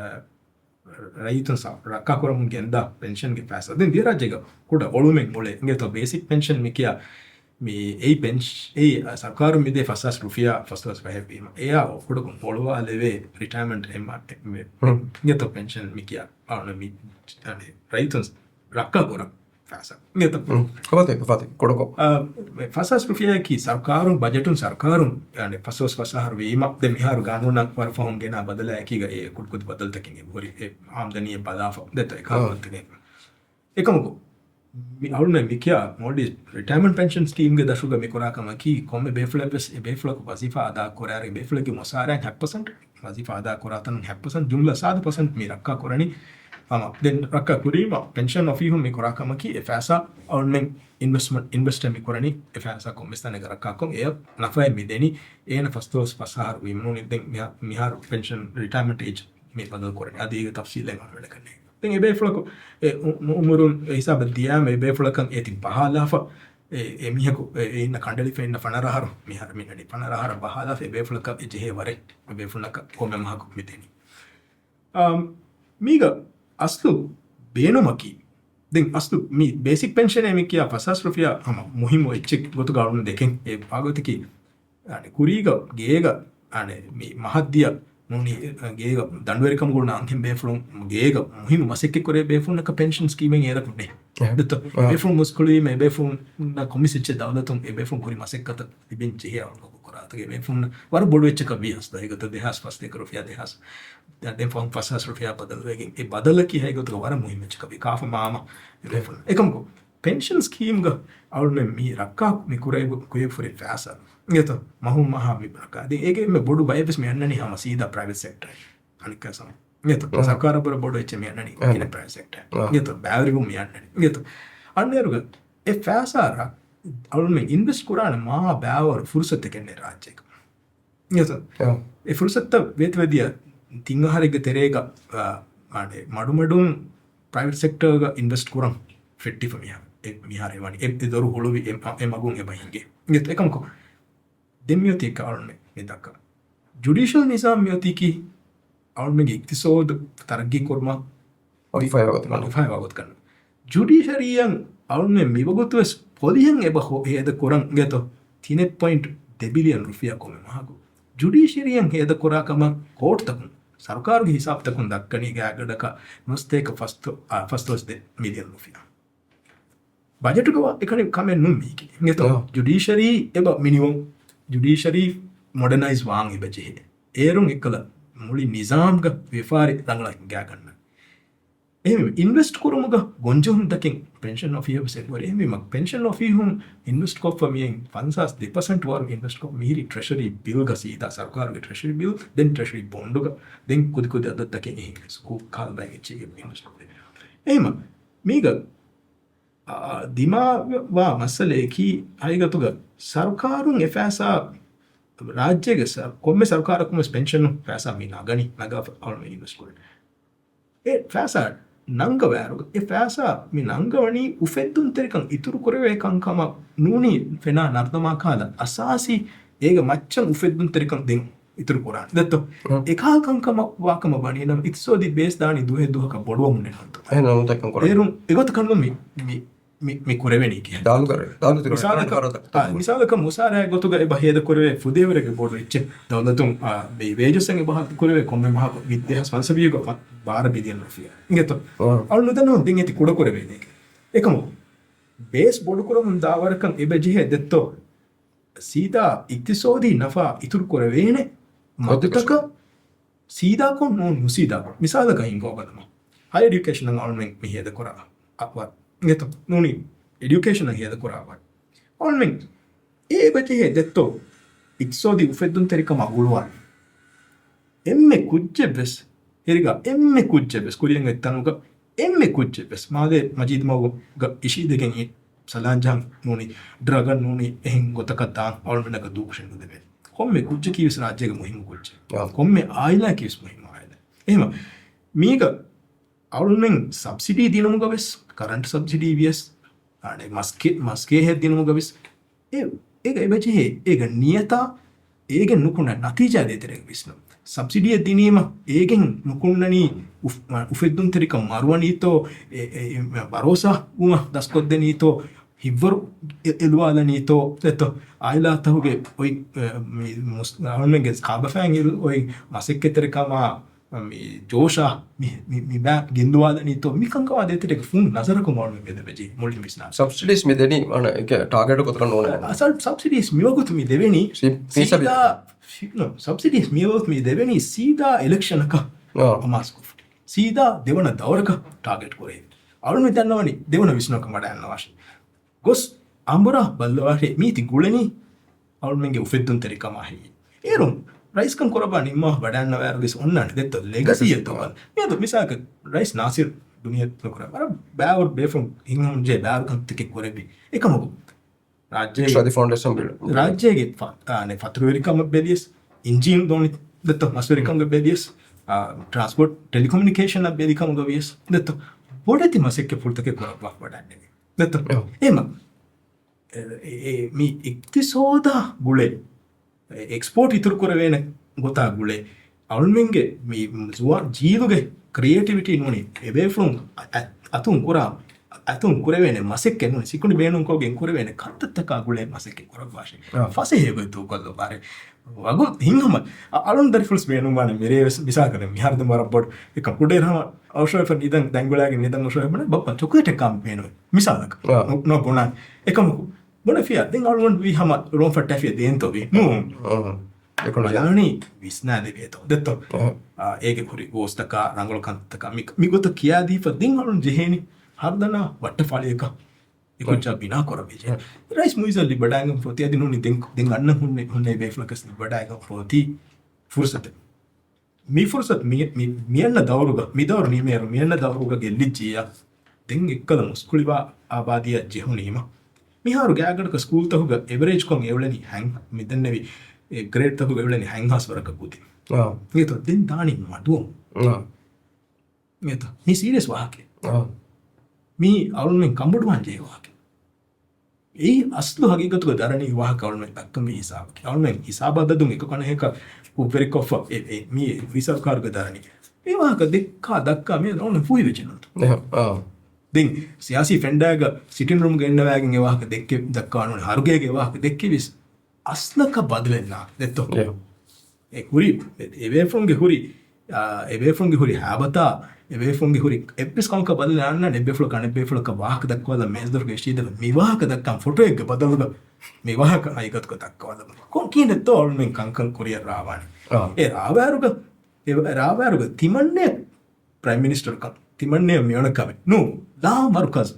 ރައްޔިތުން ސަ-، ރައްކާކުރަމުން ގެންދާ ޕެންޝަންގެ ފައިސާ. ދެން ދިވެހިރާއްޖޭގަ ކުޑަ އޮޅުމެއް އުޅޭ. އިނގޭތޯ ބޭސިކް ޕެންޝަން މިކިޔާ މި އެއީ ޕެންޝް-، އެއީ ސަރުކާރުން މިދޭ ފަސް ހާސް ރުފިޔާ، ފަސް ހާސް ފަހެއް ވީމަ. އެއާ ކުޑަކޮށް އޮޅުވާލެވޭ ރިޓަޔަރމަންޓް އެމް-، އެ-، މެ-، އިނގޭތޯ ޕެންޝަން މިކިޔާ އަޅުން މި، އަނެ، ރައްޔިތުން ރައްކާކުރާ ފައިސާ. އިނގޭތޯ؟ ކޮބާތޯ ކޮބާތޯ ކުޑަކޮށް. އާ، ފަސް ހާސް ރުފިޔާއަކީ ސަރުކާރުން، ބަޖެޓުން ސަރުކާރުން، އަނެ، ފަސް ހާސް ފަސް އަހަރު ވީމަ، ދެން މިހާރު ގާނޫނަށް ވަރަށް ފަހުން ގެނާ ބަދަލާއެކީގަ އެ ކުޑަކުދި ބަދަލުތަކެއް އެބަހުރި، އެ އާމްދަނީއެއް ބަލާފަ ދެތޯ އެ ކާރުތަކެއް. އެކަމަކު، މި އަޅުން މިކިޔާ މޯލްޑިވްސް ރިޓަޔަރމަންޓް ޕެންޝަން ސްކީމްގެ ދަށުގަ މިކުރާ ކަމަކީ، ކޮންމެ ބޭފުޅެއްވެސް އެ ބޭފުޅަކު ވަޒީފާ އަދާ ކުރާއިރު، އެ ބޭފުޅެއްގެ މުސާރައިން ހަތް ޕަސެންޓް، ވަޒީފާ އަދާ ކުރާތަނުން ހަތް ޕަސެންޓް، ޖުމްލަ ސާދަ ޕަސެންޓް މި ރައްކާ ކުރަނީ ހަމަ ދެން ރައްކާ ކުރީމަ ޕެންޝަން އޮފީހުން މި ކުރާ ކަމަކީ އެ ފައިސާ އަޅުމެން އިންވެސްޓްމަންޓް، އިންވެސްޓަށް މި ކުރަނީ އެ ފައިސާ ކޮންމެސް ތަނެއްގަ ރައްކާކޮށް އެއަށް ނަފައެއް މި ދެނީ. އޭނަ ފަސްދޮޅަސް ފަސް އަހަރު ވީމަ ނޫނީ ދެން މިހާ-، މިހާރު ޕެންޝަން ރިޓަޔަރމަންޓް އޭޖް މި ބަދަލު ކުރަނީ. އަދި އޭގެ ތަފްސީލެއް އަޅުގަނޑަކަށް ނޭނގެ. ދެން އެބޭފުޅަކު އެ އު-، އު-، އުމުރުން އެ ހިސާބަށް ދިޔާމަ އެބޭފުޅަކަށް އޭތި ބަހާލާފަ އެ، އެ މީހަކު އެ، އެ އިންނަ ކަނޑައެޅިފަ އިންނަ ފަނަރަ އަހަރު މިހާރު މިނަނީ. ފަނަރަ އަހަރަށް ބަހާލާފަ އެބޭފުޅަކަށް އެ ޖެހޭ ވަރެއް އެބޭފުޅަކަށް ކޮންމެ މަހަކު މި ދެނީ. އާ، މީގަ އަސްލު ބޭނުމަކީ، ދެން އަސްލު މި ބޭސިކް ޕެންޝަނޭ މި ކިޔާ ފަސް ހާސް ރުފިޔާ ހަމަ މުހިއްމު އެއްޗެއް ގޮތުގަ އަޅުން ދެކެން. އެ ވާގޮތަކީ، އަނެ، ކުރީގަ ގޭގަ، އަނެ، މި މަހަށްދިޔަ ނޫނީ، ގޭގަ ދަނޑުވެރިކަމުގަ އުޅުނު އަންހެން ބޭފުޅުން ގޭގަ މުހިންމު މަސައްކަތް ކުރޭ ބޭފުޅުންނަކަށް ޕެންޝަން ސްކީމެއް އޭރަކު ނެތް. އެހެން. ދެއްތޯ؟ އާ. ބޭފުޅުން މުސްކުޅިވީމަ އެ ބޭފުޅުންނަށް ކޮންމެސް އެއްޗެއް ދައުލަތުން އެ ބޭފުޅުން ކުރި މަސައްކަތަށް ލިބެން ޖެހޭ އަޅުގަނޑު ކުރާތަކެއް ބޭފުޅުންނަށް ވަރަށް ބޮޑު އެއްޗަކަށް ވިޔަސް، ދަ އެގޮތަށް ދެހާސް ފަސް ދޭކަ ރުފިޔާ ދެހާސް، ދެން ފަހުން ފަސް ހާސް ރުފިޔާ ބަދަލުވެގެން އެ ބަދަލަކީ ހައިގޮތުގަ ވަރަށް މުހިންމު އެއްޗަކަށް ވި ކާފަ މާމަ އެ ބޭފުޅުން. އެކަމަކު، ޕެންޝަން ސްކީމްގަ އަޅުމެން މި ރައްކާ މި ކުރެ-، ކުރެވިފައި ފައިސާ އިނގޭތޯ މަހު މަހާ މި ރައްކާ. ދެން އޭގެ އެންމެ ބޮޑު ބައެއް ވެސް މި އަންނަނީ ހަމަ ސީދާ ޕްރައިވެޓް ސެކްޓަރ. އަނެއްކާ ސަމަ. އިނގޭތޯ؟ އާ. ސަރުކާރަށް ވުރެ ބޮޑު އެއްޗެއް މި އަންނަނީ އާ. ކިނެ ޕްރައިވެޓް ސެކްޓަރ. އާ. އިނގޭތޯ؟ ބައިވެރިވުން މި އަންނަނީ. އިނގޭތޯ؟ އަންނައިރުގަ އެ ފައިސާ ރަ-، އަޅުމެން އިންވެސްޓް ކުރާނެ މާ ބައިވަރު ފުރުސަތެއް ކެންނެ ރާއްޖޭގަ. އިނގޭތޯ؟ އާ. އެ ފުރުސަތަށް ވޭތުވެދިޔަ ތިން އަހަރެއްގެ ތެރޭގަ، އާ، މާނެ، މަޑުމަޑުން ޕްރައިވެޓް ސެކްޓަރގަ އިންވެސްޓް ކުރަން ފެއްޓިފަ މިހާ-، އެ، މިހާރު އެވަނީ. އެ، އެ ދޮރު ހުޅުވި އެ، އެ މަގުން އެބަ ހިނގޭ. އެ، އެކަމަކު، ދެން މިއޮތީ އެކަ އަޅުން މި ދައްކަ. ޖުޑީޝަލް ނިޒާމް މިއޮތީކީ އަޅުންމެންގެ އިޤްތިޞާދު ތަރައްގީ ކުރުމަށް ވަގުފާ ވަގުތު ކަން. ވަގުފާ ވަގުތު ކަން. ޖުޑީޝަރީއަށް އަޅުންމެން މިވަގުތުވެސް ޕޮލިހަން އެބަ ހޯ-، ހޭދަ ކުރަން އިނގޭތޯ ތިނެއް ޕޮއިންޓް ދެ ބިލިއަން ރުފިޔާ ކޮންމެ މަހަކު. ޖުޑީޝަރީއަށް ހޭދަ ކުރާ ކަމަށް ކޯޓްތަކުން ސަރުކާރުގެ ހިސާބުތަކުން ދައްކަނީ ގާތްގަނޑަކަށް ނުސްތޭކަ ފަސް-، އާ، ފަސްދޮޅަސް ދެ މިލިއަން ރުފިޔާ. ބަޖެޓުގަ އެކަނި ކަމެއް ނޫން މީކީ. އިނގޭތޯ؟ އާ. ޖުޑީޝަރީ އެބަ މިނިވަން، ޖުޑީޝަރީ މޮޑަނައިޒް ވާން އެބަ ޖެހޭ. އޭރުން އެއްކަލަ މުޅި ނިޒާމްގަ ވިޔަފާރި ރަނގަޅަށް ހިނގާގަންނަން. އެހެންވެ، އިންވެސްޓް ކުރުމުގަ ގޮންޖެހުންތަކެއް ޕެންޝަން އޮފީހަށް ވެސް އެބަހުރި. އެހެންވީމަ، ޕެންޝަން އޮފީހުން އިންވެސްޓް ކޮށްފަ މިއިން ފަންސާސް ދެ ޕަސެންޓް ވަރު އިންވެސްޓް ކޮށް މިހިރީ ޓްރެޝަރީ ބިލްގަ ސީދާ ސަރުކާރުގެ ޓްރެޝަރީ ބިލް، ދެން ޓްރެޝަރީ ބޮންޑުގަ، ދެން ކުދިކުދި އަދަދުތަކެއް އެހެން ސްކޫލް ކާލް ބައި އެއްޗެއް އިންވެސްޓް ކޮށް. އެހެންވީމަ، މީގަ، އާ، ދިމާވާ މައްސަލައަކީ ހަގީގަތުގަ ސަރުކާރުން އެ ފައިސާ ރާއްޖޭގެ ސަ-، ކޮންމެ ސަރުކާރަކުން ވެސް ޕެންޝަނު ފައިސާ މި ނަގަނީ، ނަގާފަ އަޅުމެން އިންވެސްޓް ކުރަނީ. އެ ފައިސާ ނަންގަވާއިރު، އެ ފައިސާ މި ނަންގަވަނީ އުފެއްދުންތެރިކަން އިތުރު ކުރެވޭ ކަންކަމަށް ނޫނީ ފެނާ ނަރުދަމާ ކާލަ އަސާސީ އޭގެ މައްޗަށް އުފެއްދުންތެރިކަން ދެން އިތުރު ކުރާނެ. ދެއްތޯ؟ އެކާ ކަންކަމަށް ވާކަމަށް ވަނީ ނަމަ އިޤްތިޞާދީ ބޭސް ދާނީ ދުވަހެއް ދުވަހަކަށް ބޮޑުވަމުން ނެތް. އެހެން ނަމަ ދައްކަން ކުރާނެ. އޭރުން އެގޮތަކަށް ނޫން މި، މި، މި، މި ކުރެވެނީ ކިހިނެއް؟ ދާލު ކަރެވެ. ދާލު ތި މިސާލަކަށް، ކަރަ ދައްކަ. އާ، މިސާލަކަށް މުސާރައެއް ގޮތުގަ އެބަ ހޭދަ ކުރެވޭ ފުދޭވަރެއްގެ ބޮޑު އެއްޗެއް ދައުލަތުން، އާ، މި ވޭޖަސް އެބަ ހަދަ ކުރެވޭ ކޮންމެ މަހަކު މި ދެހާސް ފަންސަވީހުގަ ބާރަ ބިލިއަން ރުފިޔާ. އިނގޭތޯ؟ އާ. އަޅު ނުދަންނަވަން ދެން އޭތި ކުޑަ ކުރެވޭނެ. އެކަމު ބޭސް ބޮޑު ކުރަމުން ދާ ވަރަކަށް އެބަ ޖެހޭ ދެއްތޯ؟ ސީދާ އިޤްތިޞާދީ ނަފާ އިތުރު ކުރެވޭނެ މަގުތަކަށް ސީދާކޮށް ނޫން ނުސީދާކޮށް. މިސާލަކަށް ހިނގަވާ ބަލަމާ. ހަޔަ އެޑިޔުކޭޝަނަށް އަޅުމެން މި ހޭދަ ކުރާ އަވަރ. އިނގޭތޯ؟ ނޫނީ އެޑިޔުކޭޝަނަށް ހޭދަ ކުރާ އަވަރ. އަޅުމެން އެބަ ޖެހޭ ދެއްތޯ؟ އިޤްތިޞާދީ އުފެއްދުންތެރިކަމާ ގުޅުވާން. އެންމެ ކުއްޖެއްވެސް، ހެރިގާ އެންމެ ކުއްޖެއްވެސް، ކުރިއަށް އޮތް ތަނުގަ އެންމެ ކުއްޖެއްވެސް، މާލޭ މަޖީދު މަގުގަ އިށީދެގެން ސަލާން ޖަހަން ނޫނީ، ޑްރަގަށް ނޫނީ، އެހެން ގޮތަކަށް ދާން އަޅުމެންނަކަށް ދޫކޮށެއް ނުދެވޭ. ކޮންމެ ކުއްޖަކީ ވެސް ރާއްޖޭގެ މުހިއްމު ކުއްޖެއް. އާ. ކޮންމެ އާއިލާއަކީ ވެސް މުހިއްމު އާއިލާ. އެހެމަ، މީގަ އަޅުމެން ސަބްސިޑީ ދިނުމުގަ ވެސް، ކަރަންޓް ސަބްސިޑީ ވިޔަސް، އަނެއް މަސްކެ-، މަސްގޭހެއް ދިނުމުގަ ވެސް، އެ، އޭގަ އެބަޖެހޭ، އޭގަ ނިޔަތާ، އޭގެ ނުކުންނަ ނަތީޖާ ދޭތެރޭގަ ވިސްނުން. ސަބްސިޑީއެއް ދިނީމަ، އޭގެން ނުކުންނަނީ އުފް-، އުފެއްދުންތެރިކަން މަރުވަނީތޯ، އެ، އެ، އެ، ބަރޯސާ ވުމަށް ދަސްކޮށްދެނީތޯ، ހިތްވަރު އެ-، އެލުވާލަނީތޯ، ދެއްތޯ، އާއިލާތަކުގެ އޮތް، އެ، މި މުސް-، އަހަރުމެންގެ ކާބަފައިން އިރު އޮތް މަސައްކަތްތެރިކަމާ، މި ޖޯޝާ، މި، މި، މި ބައި ގެންދުވާލަނީތޯ، މި ކަންކަމާ ދޭތެރޭގަ ފުން ނަޒަރަކުން އަޅުމެން ބެލެވެޖެ މުޅި ވިސްނާ. ސަބްސިޑީސް މި ދެނީ، އަނެއް ޓާގެޓް ގޮތަކަށް ނޫނޭ. އަ، ސަ-، ސަބްސިޑީސް މިވަގުތު މި ދެވެނީ ސީ-، ސީދާ، ސީ-، ނޯ، ސަބްސިޑީސް މިވަގުތު މި ދެވެނީ ސީދާ އިލެކްޝަނަކަށް އާ. އަމާޒުކޮށް. ސީދާ ދެވަނަ ދައުރަކަށް ޓާގެޓް ކުރެވި. އަޅުން މި ދަންނަވަނީ ދެވަނަ ވިސްނުމަކަށް ވަޑައިގަންނަވާށޭ. ގޮސް އަނބުރާ ބައްލަވާށޭ މީތި ގުޅެނީ އަޅުމެންގެ އުފެއްދުންތެރިކަމާ ހެއްޔޭ. އޭރުން ރައީސްކަން ކުރައްވާ ނިންމާފަ ވަޑައިގަންނަވާއިރު ވެސް އޮންނާނެ ދެއްތޯ ލެގަސީއެއް ތޯ. މިއަދު މިސާލަކަށް ރައީސް ނާސިރު ދުނިޔެ ކުރާ ވަރަށް ބާވަރު ބޭފުޅުން ހިތްހަމަޖެހޭ ބާވަރު ކަންތަކެއް ކުރެއްވި. އެކަމަކު ރާއްޖޭގެ އިޤްތިޞާދީ ފައުންޑޭޝަން ބިލް. ރާއްޖޭގެ ފަ-، އާނެ، ފަތުރުވެރިކަމަށް ބެލިޔަސް، އިންޖީނު ދޯނި ދެއްތޯ މަސްވެރިކަމުގެ ބެލިޔަސް، އާ، ޓްރާންސްޕޯޓް ޓެލިކޮމިއުނިކޭޝަން އަށް ބެލިކަމުގަ ވިޔަސް ދެއްތޯ ބޮޑެތި މަސައްކަތް ފުޅުތަކެއް ކުރައްވާ ވަޑައިގެންނެވި. ދެއްތޯ؟ އެހެން. އެ، އެ، އެ، މި އިޤްތިޞާދާ ގުޅޭ އެ، އެކްސްޕޯޓް އިތުރު ކުރެވޭނެ ގޮތާ ގުޅޭ އަޅުމެންގެ މި ޒުވާ-، ޖީލުގެ ކްރިއޭޓިވިޓީ ނޫނީ އެބޭފުޅުން އަ-، އަ-، އަތުން ކުރާ، އަތުން ކުރެވޭނެ މަސައްކަތް ނޫނީ ސިކުނޑި ބޭނުންކޮށްގެން ކުރެވޭނެ ކަންތައްތަކާ ގުޅޭ މަސައްކަތް ކުރައްވާށޭ. އާ. ފަސޭހަ ގޮތް ދޫކޮށްލައްވާށޭ. ވަގުތު ހިތްހަމަ އަ-، އަޅުން ދަރިފުޅުސް ބޭނުންވާނެ މިރޭ ވެސް މިސާލަކަށް މިހާރު ދެން ވަރަށް ބޮޑު އެކަ ކުޑައިރު ހަމަ އައުޝްރަފަށް ނިދަން ދަންގުޅާގެން ނިދަން އައުޝްރަފަށް ބައްޕަ ޗޮކްލެޓެއް ކާން ބޭނުން މިސާލަކަށް. އާ. ނު-، ނުބުނާނެ. އެކަމަކު ބުނެފިޔާ ދެން އަޅުގަނޑު ވީ ހަމަ ރޯން ފައްޓާފިޔާ ދޭންތޯ ވީ. ނޫން. އާ. އެކަން ބަލާނީ ވިސްނާލެވޭތޯ. ދެއްތޯ؟ އާ. އާ، އޭގެ ހުރި ގޯސްތަކާ، ރަނގަޅު ކަންތަކާ މި، މި ގޮތަށް ކިޔާދީފަ ދެން އަޅުން ޖެހޭނީ ހަރުދަނާ ވައްޓަފާޅިއަކަށް އެކުއްޖާ ބިނާ ކުރަން ވެއްޖެ. އާ. ރައީސް މުއިއްޒަށް ލިބިވަޑައިގެން ފޯތީ އަދި ނޫނީ ދެން، ދެން އަންނަ ހުންނެ، ހުންނެވި ބޭފުޅަކަސް ލިބިވަޑައިގެން ފޯތީ ފުރުސަތެއް. މި ފުރުސަތު މި، މި، މިއަންނަ ދައުރުގަ، މި ދައުރު ނިމޭއިރު މިއަންނަ ދައުރުގަ ގެއްލިއްޖިއްޔާ، ދެން އެއްކަލަ މުސްކުޅިވާ އާބާދީއަށް ޖެހުނީމަ، މިހާރު ގާތްގަނޑަކަށް ސްކޫލްތަކުގަ އެވަރޭޖްކޮށް އެއުޅެނީ ހަތް، މިދެންނެވި އެ ގްރޭޑްތަކުގަ އެއުޅެނީ ހަތް ހާސް ވަރަކަށް ކުދިން. އާ. އިނގޭތޯ ދެން ދާނީ މަޑުވަމުން. އާ. އިނގޭތޯ މީ ސީރިއަސް ވާހަކައެއް. އާ. މީ އަޅުމެން ކަނބޮޑުވާން ޖެހޭ ވާހަކައެއް. އެއީ އަސްލު ހަގީގަތުގަ ދަރަނީ ވާހަކަ އަޅުމެން ދައްކަންވީ ހިސާބަކީ. އަޅުމެން ހިސާބާ ދަދުން އެކަކަނަ ހެކަ ކުށްވެރިކޮށްފަ އެ، އެ، މީ ވި ސަރުކާރުގެ ދަރަނީ. އެ ވާހަކަ ދެއްކާ ދައްކާ މި އަޅުމެން ފޫހިވެއްޖެ ނޫންތަ؟ އެހެން، އާ. ދެން ސިޔާސީ ފެންޑާގަ ސިޓިން ރޫމްގަ އިންނަވާގެން އެ ވާހަކަ ދެއްކެ، ދައްކާ ނޫން ހަރުގޭގެ ވާހަކަ ދެއްކެވިސް އަސްލަކަށް ބަދަލެއް ނާ ދެއްތޯ؟ އެ. އެ ހުރި، އެ، އެބޭފުޅުންގެ ހުރި، އާ، އެބޭފުޅުންގެ ހުރި ހާބަތާ، އެބޭފުޅުންގެ ހުރި އެއްވެސް ކަމަކަށް ބަދަލެއް ނާންނާނެ އެއްބޭފުޅަކަށް އަނެއްބޭފުޅަކަށް ވާހަކަ ދައްކަވާލަން މޭޒުދޮރުގަ އެއްޗިހި ދެވަން މި ވާހަކަ ދައްކަން ފޮޓޯއެއްގެ ބަދަލުގަ މި ވާހަކަ ހަގީގަތުގަ ދައްކަވާލަން. ކޮ-، ކިހިނެއްތޯ އަޅުމެން ކަންކަން ކުރިއަށް ރާވާނެ. އާ. އެ ރާވާއިރުގަ، އެ ރާވާއިރުގަ ތިމަންނެ ޕްރައިމް މިނިސްޓަރުކަން، ތިމަންނެ މިއޮނަކަމެއް ނޫ، ލާ މަރުކަޒް،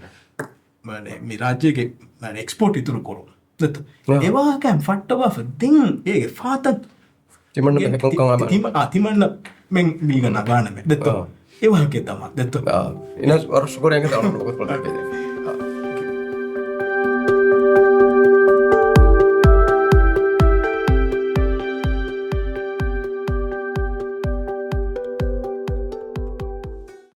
މާނެ، މި ރާއްޖޭގެ، މާނެ، އެކްސްޕޯޓް އިތުރު ކުރުން. ދެއްތޯ؟ އާ. އެ ވާހަކައިން ފައްޓަވާފަ ދެން އޭގެ ފާތަން ތިމަންނަ ގެ-، މެހެކުން ތި-، ކަމާ ތި-، ތިމަ-، އާ، ތިމަންނަ މެން މީގަ ނަގާނަމެ. ދެއްތޯ؟ އާ. އެ ވާހަކަ ދަމާ. ދެއްތޯ؟ އާ. އިނާސް ވަރަށް ޝުކުރިއްޔާ އިނގޭތޯ.